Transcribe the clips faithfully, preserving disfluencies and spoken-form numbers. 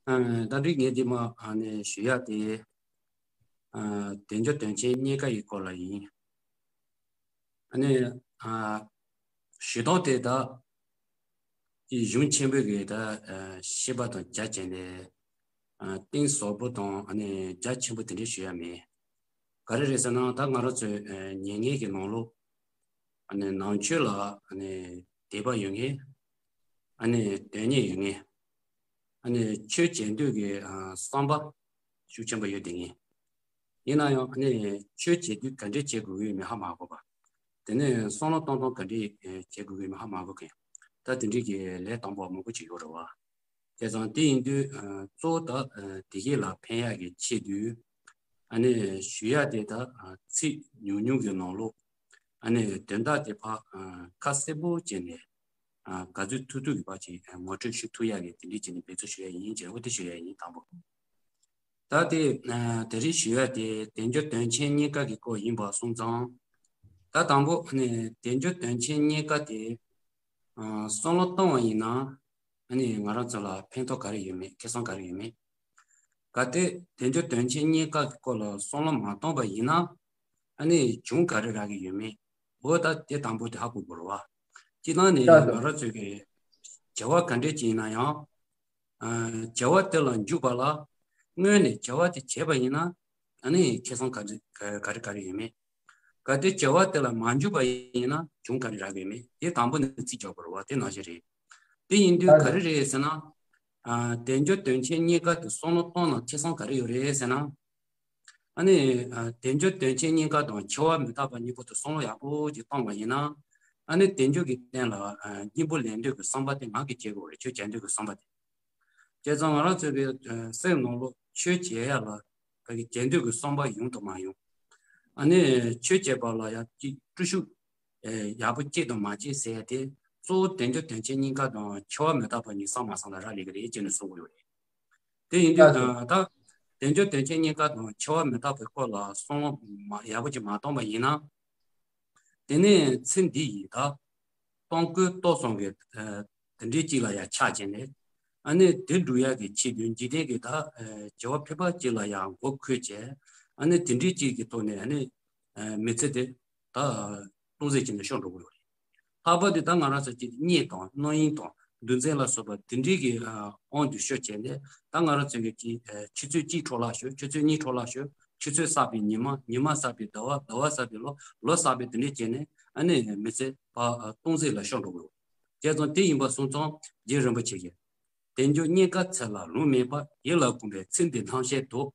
ཨ་ད་རིང་ངས་འདི་མ་ཨ་ནི་ཞུ་ཡ་དེ་ཨ་དལ་འབྱོར་དོན་ཆེན་རྙེད་དཀའ་ཡི་སྐོར་ལ་ཡིན། ཨ་ནི་ཨ་ཞུ་སྟངས་དེ་ད་གཞུང་ཆེན་པོའི་གི་ད་ཨ་བཤད་པ་དང་རྒྱ་བྱས་ནས་ཨ་གཏིང་ཟབ་པོ་དང་ཨ་ནི་རྒྱ་ཆེན་པོ་དེ་འདྲ་ཞུ་ཡ་མེད། ག་རེ་རེད་ཟེར་ན་ད་ང་རང་ཚོའི་ཨ་ཉན་མཁན་གྱི་ནང་ལོགས་ཨ་ནི་ནང་ཆོས་ལ་ཨ་ནི་དད་པ་ཡོད་མཁན། ཨ་ནི་དོན་གཉེར་ཡོད་མཁན། ཨ་ནི་ཆོས་བྱེད་འདོད་ཀྱི་ཨ་བསམ་པ་ཤུགས་ཆེན་པོ་ཡོད་དེ་ངེས། ཡིན་ན་ཡང་ཨ་ནི་ཆོས་བྱེད་དུས་ག་འདྲས་བྱེད་དགོས་ཀྱི་ཡོད་མེད་ཧ་མ་གོ་བ། དེ་ནས་བསམ་བློ་གཏོང་སྟངས་ག་འདྲས་ཨ་བྱེད་དགོས་ཀྱི་ཡོད་མེད་ཧ་མ་གོ་མཁན། ད་དེ་འདྲས་ཀྱི་ལས་དང་པོ་མང་པོ་ཅིག་ཡོད་རེད་བ། བྱས་ཙང་དེ་ཡིན་དུས་ཨ་གཙོ་བོ་ད་ཨ་དེ་གས་ལ་ཕན་ཡག་གི་ཆེད་དུ་ཨ་ནི་ཞུ་ཡ་དེ་ད་ཨ་ཚིག་ཉུང་ཉུང་གི་ནང་ལོགས་ཨ་ནི་དོན་དག་དེ་ཕར་ཨ་ཁ་གསལ་པོ་བྱས་ནས་ཨ་ག་ཚོད་ཐུབ་ཐུབ་ཀྱི་བར་ཅིག་ངོ་སྤྲོད་ཞུ་ཐུབ་ཡ་གི་དེ་འདྲས་བྱས་ནས་འབད་བརྩོན་ཞུ་ཡ་ཡིན་ཅེས་འོ་དེ་ཞུ་ཡ་ཡིན་དང་པོ། ད་དེ་ཨ་དེ་རིང་ཞུ་ཡ་དེ་དལ་འབྱོར་དོན་ཆེན་རྙེད་དཀའ་གི་སྐོར་ཡིན་པ་སོང་ཙང་། ད་དང་པོ་ཨ་ནི་དལ་འབྱོར་དོན་ཆེན་རྙེད་དཀའ་དེ་ཨ་བསམ་བློ་བཏང་བ་ཡིན་ན། ཨ་ནི་ང་རང་ཚོ་ལ་ཕན་ཐོགས་ག་རེ་ཡོད་མེད་ཁེ་བཟང་ག་རེ་ཡོད་མེད། གལ་ཏེ་དལ་འབྱོར་དོན་ཆེན་རྙེད་དཀའ་གི་སྐོར་ལ་བསམ་བློ་མ་བཏང་པ་ཡིན་ན། ཨ་ནི་གྱོང་ག་རེ་རག་གི་ཡོད་མེད། འོ་ད་དེ་དང་པོ་དེ་ཧ་གོ་དགོས་རེད་བ། སྤྱིར་བཏང་ནས་ད་ང་རང་ཚོའི་གི་བྱ་བ་ག་འདྲས་ཅིག་ཡིན་ན་ཡང་། ཨ་བྱ་བ་དེ་ལ་འཇུག་པ་ལ་སྔོན་ནས་བྱ་བ་དེ་བྱས་པ་ཡིན་ན། ཨ་ནི་ཁེ་བཟང་ག་རེ་ག་རེ་ག་རེ་ཡོད་མེད། གལ་ཏེ་བྱ་བ་དེ་ལ་མ་འཇུག་པ་ཡིན་ན་གྱོང་ག་རེ་རག་གི་ཡོད་མེད་དེ་དང་པོ་ནས་རྩིས་རྒྱག་དགོས་རེད་བ། དེ་ནང་བཞིན་རེད། དེ་ཡིན་དུས་ག་རེ་རེད་ཟེར་ན། ཨ་དལ་འབྱོར་དོན་ཆེན་རྙེད་དཀའ་དེ་བསམ་བློ་གཏོང་ན་ཁེ་བཟང་ག་རེ་ཡོད་རེད་ཟེར་ན། ཨ་ནི་ཨ་དལ་འབྱོར་དོན་ཆེན་རྙེད་དཀའ་དང་འཆི་བ་མི་རྟག་པ་གཉིས་པོ་དེ་བསམ་བློ་ཡག་པོ་ཅིག་བཏང་བ་ཡིན་ན། ཨ་ནི་དལ་འབྱོར་གྱི་རྟེན་ལ་ཨ་སྙིང་པོ་ལེན་འདོད་ཀྱི་བསམ་པ་དེ་ངང་གིས་སྐྱེ་དགོས་རེད། ཆོས་བྱེད་འདོད་ཀྱི་བསམ་པ་དེ། བྱས་ཙང་ང་རང་ཚོའི་གི་ཨ་སེམས་ནང་ལོགས་ཆོས་བྱེད་ཡ་ལ་ག་གི་བྱེད་འདོད་ཀྱི་བསམ་པ་ཡོང་དང་མ་ཡོང་། ཨ་ནི་ཆོས་བྱེད་པ་ལ་ཡང་ཅིག་སྤྲོ་ཤུགས་ཨེ་ཡག་པོ་སྐྱེས་དང་མ་སྐྱེས་ཟེར་ཡ་དེ་གཙོ་བོ་དལ་འབྱོར་དོན་ཆེན་རྙེད་དཀའ་དང་འཆི་བ་མི་རྟག་པ་གཉིས་བསམ་མ་བསམ་ལ་རག་ལས་ཀྱི་རེད་ཅེས་ནས་གསུང་གི་ཡོད་རེད། དེ་ཡིན་དུས་ད་ད་དལ་འབྱོར་དོན་ཆེན་རྙེད་དཀའ་དང་འཆི་བ་མི་རྟག་པའི་སྐོར་ལ་བསམ་བློ་མ་ཡག་པོ་ཅིག་མ་བཏང་པ་ཡིན་ན། དེ་ནས་ཚེ་འདི་ཡི་ད་སྟོང་སྐུ་སྟོང་གསུམ་གྱི་ཨ་དེ་འདྲའི་ཅིག་ལ་ཡང་ཆགས་བྱས་ནས། ཨ་ནི་དེ་འགྲུབ་ཡག་གི་ཆེད་དུ་འཇིག་རྟེན་གྱི་ད་ཨ་བྱ་བ་ཕལ་པ་ཅིག་ལ་ཡང་མགོ་འཁོར་བྱས། ཨ་ནི་དེ་འདྲའི་ཅིག་གི་ཐོག་ནས་ཨ་ནི་ཨ་མི་ཚེ་དེ་ད་སྟོང་ཟད་བྱས་ནས་ཤོར་འགྲོ་གི་ཡོད་རེད། ལྷག་པར་དུ་ད་ང་རང་ཚོ་གཅིག་གཉིད་དང་རྣམ་གཡེང་དང་འདུ་འཛི་ལ་སོགས་པ་དེ་འདྲའི་གི་ཨ་དབང་དུ་ཤོར་བྱས་ནས། ད་ང་རང་ཚོ་གི་གཅིག་ཨ་ཆུ་ཚོད་གཅིག་འཕྲོ་བརླག་ཤོར། ཆུ་ཚོད་གཉིས་འཕྲོ་བརླག་ཤོར། ཆུ་ཚོད་བསགས་པའི་ཉི་མ། ཉི་མ་བསགས་པའི་ཟླ་བ། ཟླ་བ་བསགས་པའི་ལོ། ལོ་བསགས་པའི་དེ་འདྲའི་བྱས་ནས་ཨ་ནི་མི་ཚེ་ཕར་ཨ་སྟོང་ཟད་ལ་ཤོར་འགྲོ་གི་ཡོད། བྱས་ཙང་དེ་ཡིན་པ་སོང་ཙང་རྗེ་རིན་པོ་ཆེ་གིས། དལ་འབྱོར་རྙེད་དཀའ་ཚེ་ལ་ལོང་མེད་པར། ཡིད་ལ་གོམས་པས་ཚེ་འདིའི་སྣང་ཤས་ལྡོག།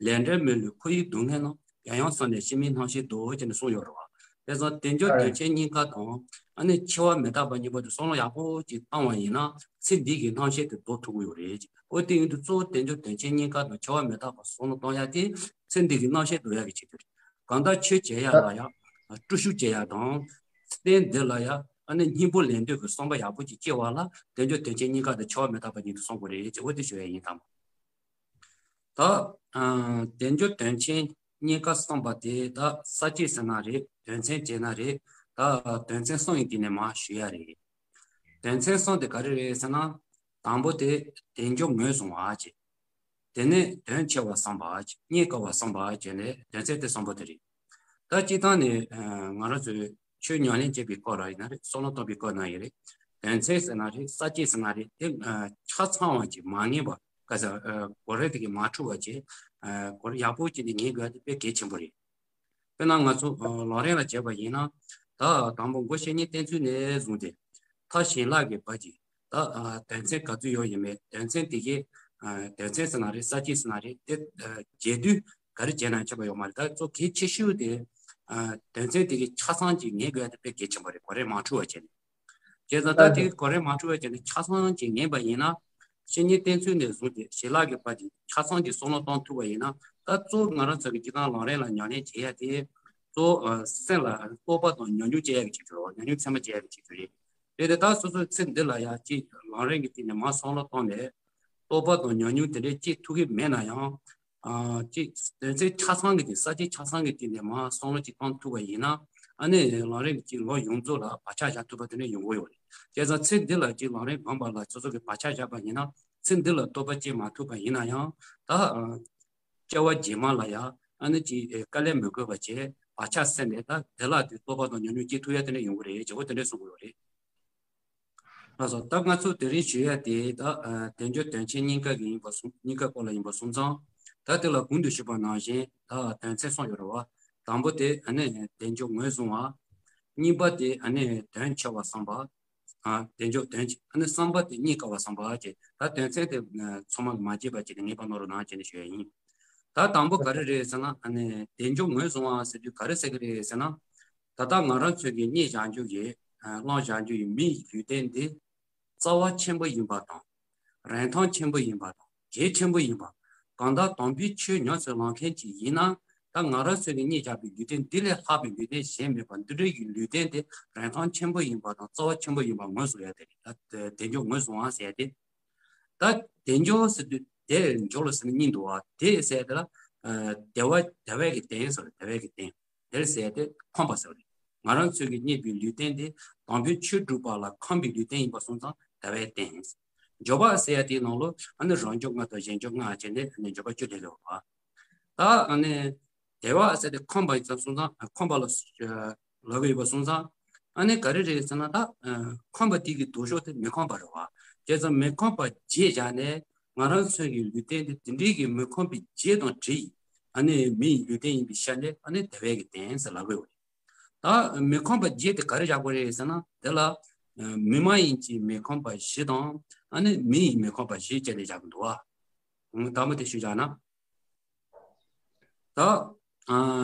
ལས་འབྲས་མི་བསླུ་འཁོར་བའི་སྡུག་བསྔལ་རྣམས། ཡང་ཡང་བསམས་ནས་ཕྱི་མའི་སྣང་ཤས་ལྡོག་ཅེས་ནས་གསུངས་ཡོད་རེད་བ། དེ་ཙང་དལ་འབྱོར་དོན་ཆེན་རྙེད་དཀའ་དང་ཨ་ནི་འཆི་བ་མི་རྟག་པ་གཉིས་པོ་དེ་བསམ་བློ་ཡག་པོ་ཅིག་བཏང་བ་ཡིན་ན་ཚེ་འདི་གི་སྣང་ཤས་དེ་ལྡོག་ཐུབ་ཀྱི་ཡོད་རེད། འོ་དེ་ཡིན་དུས་གཙོ་བོ་དལ་འབྱོར་དོན་ཆེན་རྙེད་དཀའ་དང་འཆི་བ་མི་རྟག་པ་བསམ་བློ་གཏོང་ཡ་དེ་ཚེ་འདི་གི་སྣང་ཤས་ལྡོག་ཡ་གི་ཆེད་དུ་རེད། གང་ལྟར་ཆོས་བྱེད་ཡ་ལ་ཡ་སྤྲོ་ཤུགས་སྐྱེ་ཡ་དང་། རྟེན་འདི་ལ་ཡ་ཨ་ནི་སྙིང་པོ་ལེན་འདོད་ཀྱི་བསམ་པ་ཡག་པོ་ཅིག་སྐྱེ་བ་ལ་དལ་འབྱོར་དོན་ཆེན་རྙེད་དཀའ་དང་འཆི་བ་མི་རྟག་པ་གཉིས་དེ་བསམ་དགོས་རེད་ཅེས་འོ་དེ་ཞུ་ཡ་ཡིན་དང་། ད་ཨ་དལ་འབྱོར་དོན་ཆེན་རྙེད་དཀའ་བསམ་པ་དེ་ད་ས་བཅད་ཟེར་ན་རེད། དོན་ཚན་བྱས་ན་རེད། ད་དོན་ཚན་གསུམ་ཡིན་དེ་ནས་མར་ཞུ་ཡ་རེད། དོན་ཚན་གསུམ་དེ་ག་རེ་རེད་ཟེར་ན། དང་པོ་དེ་དལ་འབྱོར་ངོས་བཟུང་བ་བྱས། དེ་ནས་དོན་ཆེ་བ་བསམ་པ་བྱས། རྙེད་དཀའ་བ་བསམ་པ་བྱས་ནས་དོན་ཚན་དེ་གསུམ་པོ་དེ་རེད། ད་སྤྱིར་བཏང་ནས་ཨ་ང་རང་ཚོས་ཆོས་ཉམས་ལེན་བྱེད་པའི་སྐོར་ལ་ཡིན་ན་རེད། བསམ་བློ་གཏོང་བའི་སྐོར་ན་ཡིན་རེད། དོན་ཚན་ཟེར་ན་རེད། ས་བཅད་ཟེར་ན་རེད། དེ་ཨ་ཆ་ཚང་བ་ཅིག་མ་ངེས་པ་ག་ས་ཨ་གོ་རེ་དེ་གི་མ་འཁྲུལ་བ་བྱས། ཨ་གོ་རེ་ཡག་པོ་བྱས་ནས་ངེས་དགོས་ཡ་དེ་དཔེ་གལ་ཆེན་པོ་རེད། དཔེར་ན་ང་ཚོ་ཨ་ལམ་རིམ་ལ་བྱས་པ་ཡིན་ན། ད་དང་པོ་མགོ་བཤེས་གཉེན་བསྟེན་ཚུལ་ནས་བཟུང་སྟེ། མཐར་ཞི་ལྷག་གི་བར་གྱི་ད་ཨ་དོན་ཚན་ག་ཚོད་ཡོད་ཡིན་མེད། དོན་ཚན་དེ་གའི་ཨ་དོན་ཚན་ཟེར་ན་རེད། ས་བཅད་ཟེར་ན་རེད། དེ་ཨ་རྒྱས་བསྡུས་ག་རེ་བྱས་ན་ཁྱབ་པ་ཡོད་མ་རེད། ད་གཙོ་གལ་ཆེ་ཤོས་དེ་ཨ་དོན་ཚན་དེ་གའི་ཆ་ཚང་ཅིག་ངེས་དགོས་ཡ་དེ་དཔེ་གལ་ཆེན་པོ་རེད། གོ་རེ་མ་འཁྲུལ་བ་བྱས་ནས། བྱས་ཙང་ད་དེ་གི་གོ་རེ་མ་འཁྲུལ་བ་བྱས་ནས་ཆ་ཚང་ཅིག་ངེས་པ་ཡིན་ན། བཤེས་གཉེན་བསྟེན་ཚུལ་ནས་བཟུང་སྟེ་ཞི་ལྷག་གི་བར་གྱི་ཆ་ཚང་གི་བསམ་བློ་གཏོང་ཐུབ་པ་ཡིན་ན། ད་གཙོ་བོ་ང་རང་ཚོ་གི་སྤྱིར་བཏང་ལམ་རིམ་ལ་ཉམས་ལེན་བྱེད་ཡ་དེ། གཙོ་བོ་ཨ་སེམས་ལ་རྟོགས་པ་དང་ཉམས་མྱོང་སྐྱེ་ཡ་གི་ཆེད་དུ་རེད། ཉམས་མྱོང་ཚད་མ་སྐྱེ་ཡ་གི་ཆེད་དུ་རེད། རེད་དེ་ད་སོ་སོའི་ཚེ་འདི་ལ་ཡ་གཅིག་ལམ་རིམ་གྱི་སྟེང་ནས་མར་བསམ་བློ་བཏང་ནས། རྟོགས་པ་དང་ཉམས་མྱོང་དེ་འདྲའི་སྐྱེ་ཐུབ་ཀྱི་མེད་ན་ཡང་། ཨ་གཅིག་དོན་ཚན་ཆ་ཚང་གི་སྟེང་། ས་བཅད་ཆ་ཚང་གི་སྟེང་ནས་མར་བསམ་བློ་ཅིག་བཏང་ཐུབ་པ་ཡིན་ན། ཨ་ནི་ལམ་རིམ་གྱི་ལམ་ཡོངས་རྫོགས་ལ་བག་ཆགས་བཞག་ཐུབ་པ་དེ་འདྲ་ཡོང་གི་ཡོད་རེད། བྱས་ཙང་ཚེ་འདི་ལ་གཅིག་ལམ་རིམ་སྒོམ་པ་ལ་སོ་སོ་གི་བག་ཆགས་བཞག་པ་ཡིན་ན། ཚེ་འདི་ལ་རྟོགས་པ་སྐྱེ་མ་ཐུབ་པ་ཡིན་ན་ཡང་ད་སྐྱེ་བ་རྗེས་མ་ལ་ཡང་ཨ་ནི་ཅིག་དཀའ་ལས་མི་དགོས་པ་བྱས་བག་ཆགས་སད་ནས་ད་བདེ་བླག་ཏུ་རྟོགས་པ་དང་ཉམས་མྱོང་སྐྱེ་ཐུབ་ཡ་དེ་འདྲ་ཡོང་གི་རེད། བྱེད་སྒོ་དེ་འདྲ་གསུང་གི་ཡོད་རེད། ལགས་སོ། ད་ང་ཚོ་དེ་རིང་ཞུ་ཡ་དེ་ད་ཨ་དལ་འབྱོར་དོན་ཆེན་གཉིས་ཀ་གི་ཡིན་པ་སོང་། གཉིས་ཀ་སྐོར་ལ་ཡིན་པ་སོང་ཙང་། ད་དེ་ལ་གོང་དུ་ཞུས་པ་ནང་བཞིན་ད་དོན་ཚན་གསུམ་ཡོད་རེད་བ། དང་པོ་དེ་ཨ་ནི་དལ་འབྱོར་ངོས་བཟུང་བ། གཉིས་པ་དེ་ཨ་ནི་དོན་ཆེ་བ་བསམ་པ། ཨ་དལ་འབྱོར་དོན་ཆེ། ཨ་ནི་གསུམ་པ་དེ་རྙེད་དཀའ་བ་བསམ་པ་བཅས། ད་དོན་ཚན་དེ་ཚང་མ་མ་བརྗེད་པ་བྱས་ཏེ་ངེས་པར་གནང་རོགས་གནང་བྱས་ནས་ཞུ་ཡ་ཡིན། ད་དང་པོ་ག་རེ་རེད་ཟེར་ན། ཨ་ནི་དལ་འབྱོར་ངོས་བཟུང་བ་ཟེར་དུས་ག་རེ་ཟེར་གི་རེད་ཟེར་ན། ད་ལྟ་ང་རང་ཚོས་ཀྱི་རྙེད་བཞག་རྒྱུ་ཡི་ཨ་བླངས་བཞག་རྒྱུ་ཡི་མི་ཡི་ལུས་རྟེན་འདི་རྩ་བ་ཆེན་པོ་ཡིན་པ་དང་། རིན་ཐང་ཆེན་པོ་ཡིན་པ་དང་། གལ་ཆེན་པོ་ཡིན་པ། གང་ལྟར་དམ་པའི་ཆོས་ཉམས་སུ་བླང་མཁན་ཅིག་ཡིན་ན། ད་ང་རང་ཚོས་ཀྱི་རྙེད་བཞག་པའི་ལུས་རྟེན་འདི་ལས་ལྷག་པའི་ལུས་རྟེན་གཞན་མེད་པ་འདི་འདྲ་ཡི་ལུས་རྟེན་དེ་རིན་ཐང་ཆེན་པོ་ཡིན་པ་དང་རྩ་བ་ཆེན་པོ་ཡིན་པ་ངོས་བཟུང་ཡ་དེ་རེད། ད་དལ་འབྱོར་ངོས་བཟུང་བ་ཟེར་ཡ་དེ། ད་དལ་འབྱོར་ཟེར་དུས་དལ་འབྱོར་ལ་ཟེར་ན་སྙིང་འདུག་བ། དེ་ཟེར་དེ་ལ་ཨ་དལ་བ་དལ་བའི་གི་རྟེན་ཟེར། དལ་བའི་གི་རྟེན། དལ་ཟེར་དེ་ཁོམ་པ་ཟེར་བ་རེད། ང་རང་ཚོས་ཀྱི་རྙེད་པའི་ལུས་རྟེན་དེ་དམ་པའི་ཆོས་སྒྲུབ་པ་ལ་ཁོམ་པའི་ལུས་རྟེན་ཡིན་པ་སོང་ཙང་དལ་བའི་རྟེན། འབྱོར་པ་ཟེར་ཡ་དེའི་ནང་ལོ་ཨ་ནི་རང་འབྱོར་ལྔ་དང་གཞན་འབྱོར་ལྔ་བྱས་ནས་ཨ་ནི་འབྱོར་པ་བཅུ་ལས་ལེགས་བ། ད་ཨ་ནི་དལ་བ་ཟེར་དེ་ཁོམ་པ་ཡིན་ཙང་སོང་ཙང་ཁོམ་པ་ལ་ལབ་ཡོད་པ་སོང་ཙང་། ཨ་ནི་ག་རེ་རེད་ཟེར་ན། ད་ཁོམ་པ་དེ་གི་ལྡོག་ཕྱོགས་དེ་མི་ཁོམ་པ་རེད་བ། བྱས་ཙང་མི་ཁོམ་པ་བརྗེད་བཞག་ནས་ང་རང་ཚོའི་གི་ལུས་རྟེན་དེ་དེ་འདྲའི་གི་མི་ཁོམ་པའི་བརྗེད་དང་བྲལ་ཡི་ཨ་ནི་མི་ཡི་ལུས་རྟེན་ཡིན་པའི་ཆ་ནས་ཨ་ནི་དལ་བའི་གི་རྟེན་ཟེར་ལབ་ཡོད་རེད། ད་མི་ཁོམ་པ་བརྗེད་དེ་ག་རེ་བཞག་དགོས་རེད་ཟེར་ན། དེ་ལ་མི་མ་ཡིན་གྱི་མི་ཁོམ་པ་བཞི་དང་ཨ་ནི་མི་ཡི་མི་ཁོམ་པ་བཞི་བཅས་ནས་བཞག་གི་འདུག་བ། དང་པོ་དེ་ཞུས་བཞག་ན། ད་ཨ་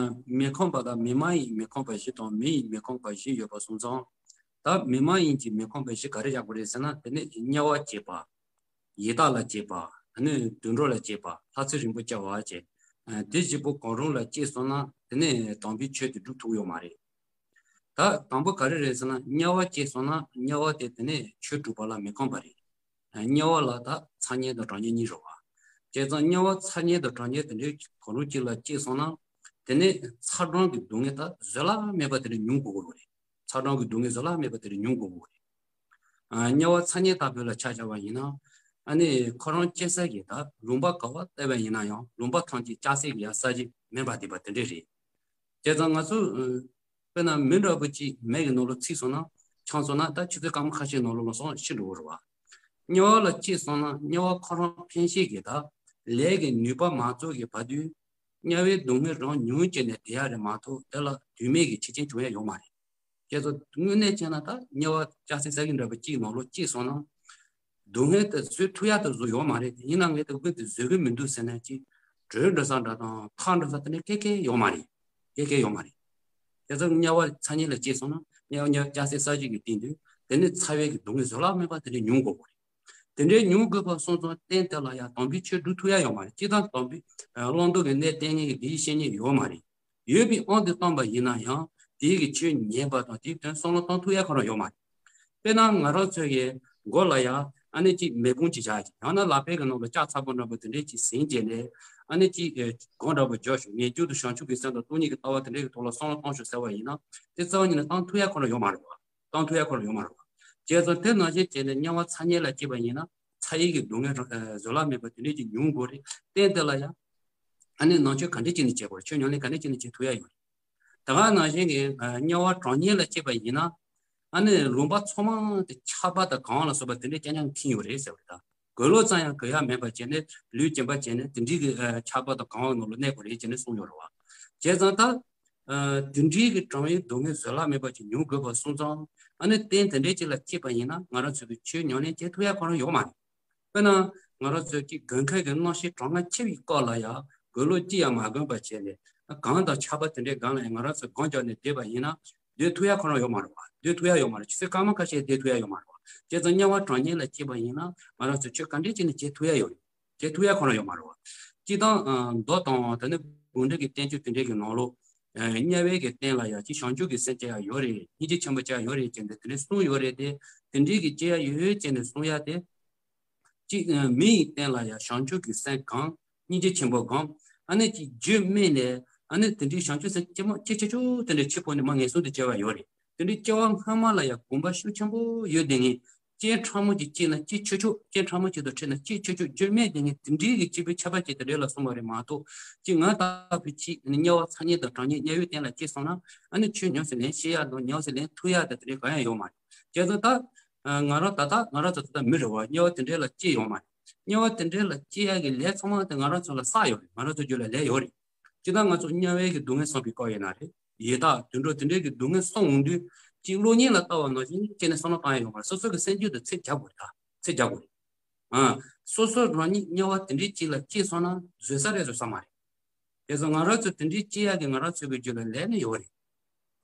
མི་ཁོམ་པ་དང་མི་མ་ཡིན་མི་ཁོམ་པ་བཞི་དང་མི་ཡི་མི་ཁོམ་པ་བཞི་ཡོད་པ་སོང་ཙང་། ད་མི་མ་ཡིན་གྱི་མི་ཁོམ་པ་བཞི་ག་རེ་བཞག་དགོས་རེད་ཟེར་ན། དེ་ནི་དམྱལ་བ་སྐྱེས་པ། ཡི་དྭགས་ལ་སྐྱེས་པ། ཨ་ནི་དུད་འགྲོ་ལ་སྐྱེས་པ། ལྷ་ཚེ་རིང་པོ་སྐྱེ་བ་བཅས། ཨ་དེ་བཞི་པོ་གང་རུང་ལ་སྐྱེས་སོང་ན་དེ་ནི་དམ་པའི་ཆོས་དེ་སྒྲུབ་ཐུབ་ཡོད་མ་རེད། ད་དང་པོ་ག་རེ་རེད་ཟེར་ན། དམྱལ་བ་སྐྱེས་སོང་ན་དམྱལ་བ་དེ་དེ་ནི་ཆོས་སྒྲུབ་པ་ལ་མི་ཁོམ་པ་རེད། དམྱལ་བ་ལ་ད་ཚ་དམྱལ་དང་གྲང་དམྱལ་གཉིས་རེད་བ། བྱས་ཙང་དམྱལ་བ་ཚ་དམྱལ་དང་གྲང་དམྱལ་དེ་འདྲའི་གང་རུང་གཅིག་ལ་སྐྱེས་སོང་ན། དེ་ནས་ཚ་གྲང་གི་སྡུག་བསྔལ་ད་བཟོད་གླགས་མེད་པ་དེ་འདྲ་མྱོང་དགོས་ཀྱི་རེད། ཚ་གྲང་གི་སྡུག་བསྔལ་བཟོད་གླགས་མེད་པ་དེ་འདྲ་མྱོང་དགོས་ཀྱི་རེད། ཨ་དམྱལ་བ་ཚ་དམྱལ་ལྟ་བུ་ལ་ཆ་བཞག་པ་ཡིན་ན། ཨ་ནི་ཁོ་རང་སྐྱེ་ས་གི་ད་ལུང་པ་ག་བ་བལྟས་པ་ཡིན་ན་ཡང་ལུང་པ་ཐམས་ཅད་ལྕགས་སྲེག་གི་ཡ་ས་གཞི་མེ་འབར་བསྡད་པ་དེ་འདྲ་རེད། བྱས་ཙང་ང་ཚོ་ཨ་དཔེར་ན་མེ་འདྲ་པོ་གཅིག་མེ་གི་ནང་ལ་ཚིག་སོང་ན་ཆང་སོང་ན་ད་ཆུ་ཚོད་སྐར་མ་ཁ་ཤས་ནང་ལ་ལོག་སོང་ཤི་འགྲོ་གི་རེད་བ། དམྱལ་བ་ལ་སྐྱེས་སོང་ན་དམྱལ་བ་ཁོ་རང་ཕན་ཤེས་ཀྱི་ད་ལས་ཀྱི་ནུས་པ་མ་རྫོགས་ཀྱི་བར་དུ་དམྱལ་བའི་སྡུག་བསྔལ་རང་མྱོང་བྱས་ནས་བསྡད་ཡ་རེད་མ་གཏོགས་དེ་ལ་དུས་མེད་ཀྱི་འཆི་རྐྱེན་བྱུང་ཡ་ཡོད་མ་རེད། བྱས་ཙང་དངོས་གནས་བྱས་ན་ད་དམྱལ་བ་ལྕགས་སྲེག་ས་གཞི་འདྲ་པོ་གཅིག་ནང་ལོག་སྐྱེས་སོང་ན། སྡུག་བསྔལ་དེ་བཟོད་ཐུབ་ཡ་དེ་བཟོ་ཡོད་མ་རེད། ཡིན་ན་ངས་དེ་དབུས་དེ་བཟོད་ཀྱི་མི་འདུག་ཟེར་ན་ཅིག་བྲོས་འགྲོ་ས་འདྲ་དང་ཐག་འགྲོ་ས་དེ་འདྲ་སྐད་སྐད་ཡོད་མ་རེད། སྐད་སྐད་ཡོད་མ་རེད། བྱས་ཙང་དམྱལ་བ་ཚ་དམྱལ་ལ་སྐྱེས་སོང་ན་དམྱལ་བ་དམྱལ་ལྕགས་སྲེག་ས་གཞི་གི་སྟེང་དུ་དེ་ནི་ཚ་བའི་གི་སྡུག་བསྔལ་བཟོད་གླགས་མེད་པ་དེ་འདྲ་མྱོང་དགོས་པ་རེད། དེ་འདྲའི་མྱོང་དགོས་པ་སོང་ཙང་རྟེན་དེ་ལ་ཡང་དམ་པའི་ཆོས་སྒྲུབ་ཐུབ་ཡ་ཡོད་མ་རེད། སྤྱིར་བཏང་དམ་པའི་ཨ་བླང་དོར་གྱི་གནས་བསྟན་མཁན་གྱི་དེའི་བཤེས་གཉེན་ཡོད་མ་རེད། ཡོད་པའི་དབང་དུ་བཏང་པ་ཡིན་ན་ཡང་དེའི་གི་ཆོས་ཉན་པ་དང་དེའི་དོན་བསམ་བློ་གཏོང་ཐུབ་ཡ་ཁོ་རང་ཡོད་མ་རེད། དཔེར་ན་ང་རང་ཚོའི་གི་མགོ་ལ་ཡ་ཨ་ནི་གཅིག་མེ་སྒོང་གཅིག་བཞག་ཅིག་ཡང་ན་ལག་པའི་གི་ནང་ལ་ལྕགས་ཚ་པོ་འདྲ་པོ་དེ་འདྲས་ཅིག་ཟིན་བྱས་ནས་ཨ་ནི་གཅིག་ཨ་སྒོང་འདྲ་པོ་རྒྱོབ་ཤོག་ངས་རྒྱུན་དུ་བྱང་ཆུབ་ཀྱི་སེམས་དང་སྟོང་ཉིད་ཀྱི་ལྟ་བ་དེ་འདྲས་ཀྱི་ཐོག་ལ་བསམ་བློ་གཏོང་ཤོག་ཟེར་བ་ཡིན་ན་དེ་རྩ་བ་ཉིད་ནས་གཏོང་ཐུབ་ཡ་ཁོ་རང་ཡོད་མ་རེད་བ། གཏོང་ཐུབ་ཡ་ཁོ་རང་ཡོད་མ་རེད་བ། བྱས་ཙང་དེ་ནང་བཞིན་བྱས་ནས་དམྱལ་བ་ཚ་དམྱལ་ལ་སྐྱེས་པ་ཡིན་ན་ཚ་ཡི་གི་སྡུག་བསྔལ་རང་ཨ་བཟོད་གླགས་མེད་པ་དེ་འདྲས་ཀྱི་མྱོང་དགོས་རེད། རྟེན་དེ་ལ་ཡང་ཨ་ནི་ནང་ཆོས་ག་འདྲས་བྱས་ནས་བྱེད་དགོས་རེད། ཆོས་ཉམས་ལེན་ག་འདྲས་བྱས་ནས་བྱེད་ཐུབ་ཡ་ཡོད་རེད། ད་ག་ནང་བཞིན་གྱི་ཨ་དམྱལ་བ་གྲང་དམྱལ་ལ་སྐྱེས་པ་ཡིན་ན་ཨ་ནི་ལུང་པ་ཚང་མ་དེ་ཆར་པ་དང་གངས་ལ་སོགས་པ་དེ་འདྲས་རྐྱང་རྐྱང་ཁེངས་ཡོད་རེད་ཟེར་བ་རེད། ད་གོས་ལོག་ཙམ་ཡང་གོན་ཡ་མེད་པ་བྱས་ནས་ལུས་སྦྱིན་པ་བྱས་ནས་དེ་འདྲས་ཀྱི་ཨ་ཆར་པ་དང་གངས་ནང་ལ་གནས་དགོས་རེད་ཅེས་ནས་གསུངས་ཡོད་རེད་བ། བྱས་ཙང་ད། ཨ་དེ་འདྲའི་གི་གྲང་བའི་སྡུག་བསྔལ་བཟོད་གླགས་མེད་པ་ཅིག་མྱོང་དགོས་པ་སོང་ཙང་ཨ་ནི་རྟེན་དེ་འདྲའི་ཅིག་ལ་སྐྱེས་པ་ཡིན་ན་ང་རང་ཚོ་གི་ཆོས་ཉམས་ལེན་བྱེད་ཐུབ་ཡ་ཁོ་རང་ཡོད་མ་རེད། དཔེར་ན་ང་རང་ཚོ་གི་དགུན་ཁ་གི་གནམ་གཤིས་གྲང་ངར་ཆེ་བའི་སྐབས་ལ་ཡང་གོས་ལོག་ཅི་ཡང་མ་གོན་པ་བྱས་ནས་གངས་དང་ཆར་པ་དེ་འདྲའི་སྒང་ལ་ཡང་ང་རང་ཚོ་གང་རྒྱག་ནས་བསྡད་པ་ཡིན་ན་སྡོད་ཐུབ་ཡ་ཁོ་རང་ཡོད་མ་རེད་བ། སྡོད་ཐུབ་ཡ་ཡོད་མ་རེད། ཆུ་ཚོད་སྐར་མ་ཁ་ཤས་སྡོད་ཐུབ་ཡ་ཡོད་མ་རེད་བ། བྱས་ཙང་དམྱལ་བ་གྲང་དམྱལ་ལ་སྐྱེས་པ་ཡིན་ན་ང་རང་ཚོ་ཆོས་ག་འདྲས་བྱས་ནས་བྱེད་ཐུབ་ཡ་ཡོད་རེད། བྱེད་ཐུབ་ཡ་ཁོ་རང་ཡོད་མ་རེད་བ། སྤྱིར་བཏང་ཨ་མདོ་དང་དེ་ནས་གུང་སྒྲིག་གི་བསྟན་བཅོས་དེ་འདྲས་ཀྱི་ནང་ལོགས་ཨ་དམྱལ་བའི་གི་རྟེན་ལ་ཡང་ཅིག་བྱང་ཆུབ་ཀྱི་སེམས་སྐྱེ་ཡ་ཡོད་རེད། སྙིང་རྗེ་ཆེན་པོ་སྐྱེ་ཡ་ཡོད་རེད་ཅེས་འདི་དེ་འདྲས་གསུངས་ཡོད་རེད་དེ། དེ་འདྲས་ཀྱི་སྐྱེ་ཡ་ཡོད་ཅེས་ནས་གསུངས་ཡ་དེ། ཅིག་ཨ་མི་ཡི་རྟེན་ལ་ཡང་བྱང་ཆུབ་ཀྱི་སེམས་གང་། སྙིང་རྗེ་ཆེན་པོ་གང་། ཨ་ནི་ཅིག་རྒྱུད་སྨིན་ནས་ཨ་ནི་དེ་འདྲའི་བྱང་ཆུབ་སེམས་སྐྱེ་མ་སྐྱེ་ཆེ་ཆུང་དེ་འདྲའི་ཆེ་ཕོ་ནས་མ་ངན་སོང་དུ་སྐྱེ་བ་ཡོད་རེད། དེ་འདྲའི་སྐྱེ་བ་སྔ་མ་ལ་ཡང་གོམས་པ་ཤུགས་ཆེན་པོ་ཡོད་དེ་ངས་ སྐྱེས་ཕྲ་མོ་གཅིག་སྐྱེས་ན་སྐྱེས་ཆོག་ཆོག་སྐྱེས་ཕྲ་མོ་གཅིག་དང་འཕྲད་ན་སྐྱེས་ཆོག་ཆོག་སྐྱེས་མེད་དེ་ནི་དེ་འདྲའི་གི་སྐྱེས་བུ་ཁྱད་པར་ཅན་དེ་འདྲ་ལ་གསུངས་པ་རེད་མ་གཏོགས། གཅིག་ང་ལྟ་བུ་གཅིག་ནི་དམྱལ་བ་མཚན་ཉིད་དང་གྲངས་ཉིད་དམྱལ་བའི་སྟེང་ལ་སྐྱེས་སོང་ན་ཨ་ནི་ཆོས་ཉམས་སུ་ལེན་ཤེས་ཡ་དང་ཉམས་སུ་ལེན་ཐུབ་ཡ་དང་དེ་འདྲའི་གང་ཡང་ཡོད་མ་རེད། བྱས་ཙང་ད་ང་རང་ད་ལྟ་ང་རང་ཚོ་ད་ལྟ་མི་རེད་བ། དམྱལ་བ་དེ་འདྲའི་ལ་སྐྱེས་ཡོད་མ་རེད། དམྱལ་བ་དེ་འདྲའི་ལ་སྐྱེས་ཡ་གི་ལས་ཚང་མ་དེ་ང་རང་ཚོ་ལ་བསགས་ཡོད་རེད། ང་རང་ཚོ་རྒྱུད་ལ་ལས་ཡོད་རེད། ཅི་ལྟར་ང་ཚོ་དམྱལ་བའི་གི་སྡུག་བསྔལ་བསམ་པའི་སྐབས་ཡིན་ན་རེད། ཡི་དྭགས་དུད་འགྲོ་དེ་འདྲའི་གི་སྡུག་བསྔལ་བསམ་འོང་དུས་གཅིག་གློག་བརྙན་ལ་ལྟ་བ་ནང་བཞིན་བྱས་ནས་བསམ་བློ་བཏང་ཡ་ཡོད་མ་རེད། སོ་སོ་གི་སེམས་རྒྱུད་དུ་ཚད་རྒྱག་དགོས་རེད། ད་ཚད་རྒྱག་དགོས་རེད། ཨ། སོ་སོ་རང་ཉིད་དམྱལ་བ་དེ་འདྲའི་གཅིག་ལ་སྐྱེས་སོང་ན་བཟོད་ས་རེད་བཟོད་ས་མ་རེད། དེ་ཚོ་ང་རང་ཚོ་དེ་འདྲའི་སྐྱེ་ཡག་གི་ང་རང་ཚོ་གི་རྒྱུད་ལ་ལས་ནི་ཡོད་རེད།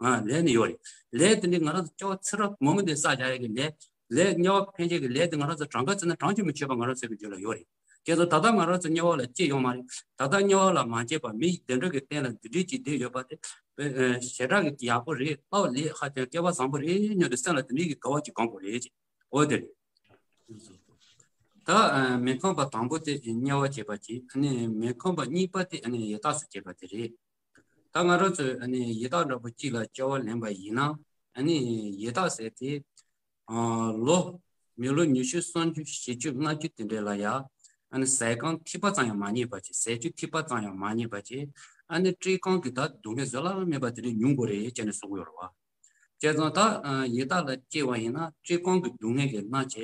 ཨ། ལས་ནི་ཡོད་རེད། ལས་དེ་འདྲའི་ང་རང་ཚོ་སྐྱེ་བ་ཚེ་རབས་མང་པོ་འདི་བསགས་བཞག་ཡག་གི་ལས། ལས་དམྱལ་བ་ཕན་ཆད་ཀྱི་ལས་དེ་ང་རང་ཚོ་གྲངས་ཀ་བརྩིས་ན་གྲངས་ཀྱིས་མི་ཆོད་པ་ང་རང་ཚོ་གི་རྒྱུད་ལ་ཡོད་རེད། དེ་ཚོ་ད་ལྟ་ང་རང་ཚོ་དམྱལ་བ་ལ་སྐྱེས་ཡོད་མ་རེད། ད་ལྟ་དམྱལ་བ་ལ་མ་སྐྱེས་པ་མི་ཡི་བདེ་འགྲོ་གི་སྟེང་ལ་འདི་འདྲའི་ཅིག་བསྡད་ཡོད་པ་དེ། ཞེ་དྲག་གི་ཡག་པོ་རེད། སྟབས་ལེགས་ཧ་ཅང་སྐལ་བ་བཟང་པོ་རེད་སྙམ་དུ་སེམས་ལ་དེ་འདྲའི་གི་དགའ་བ་ཅིག་སྒོམ་དགོས་རེད་ཅེས། འོ་དེ་རེད། ད་ཨ་མི་ཁོམ་པ་དང་པོ་དེ་དམྱལ་བ་སྐྱེས་པ་གཅིག་ཨ་ནི་མི་ཁོམ་པ་གཉིས་པ་དེ་ཨ་ནི་ཡི་དྭགས་སུ་སྐྱེས་པ་དེ་རེད། ད་ང་རང་ཚོས་ཨ་ནི་ཡི་དྭགས་འདྲ་པོ་གཅིག་ལ་སྐྱེ་བ་ལེན་པ་ཡིན་ན་ཨ་ནི་ཡི་དྭགས་ཟེར་དེ་ཨ་ལོ་མི་ལོ་ཉི་ཤུ་སུམ་ཅུ་བཞི་བཅུ་ལྔ་བཅུ་དེ་འདྲ་ལ་ཡ་ཨ་ནི་ཟས་གང་ཐིགས་པ་ཙམ་ཡང་མ་རྙེད་པ་ཅིག་ཟས་བཅུད་ཐིགས་པ་ཙམ་ཡང་མ་རྙེད་པ་ཅིག་ཨ་ནི་བཀྲེས་སྐོམ་གྱི་ད་སྡུག་བསྔལ་བཟོད་གླགས་མེད་པ་དེ་འདྲ་མྱོང་དགོས་རེད་ཅེས་ནས་གསུང་གི་ཡོད་རེད་བ། བྱས་ཙང་ད་ཡི་དྭགས་ལ་སྐྱེ་བ་ཡིན་ན་བཀྲེས་སྐོམ་གྱི་སྡུག་བསྔལ་གྱིས་མནར་བྱས་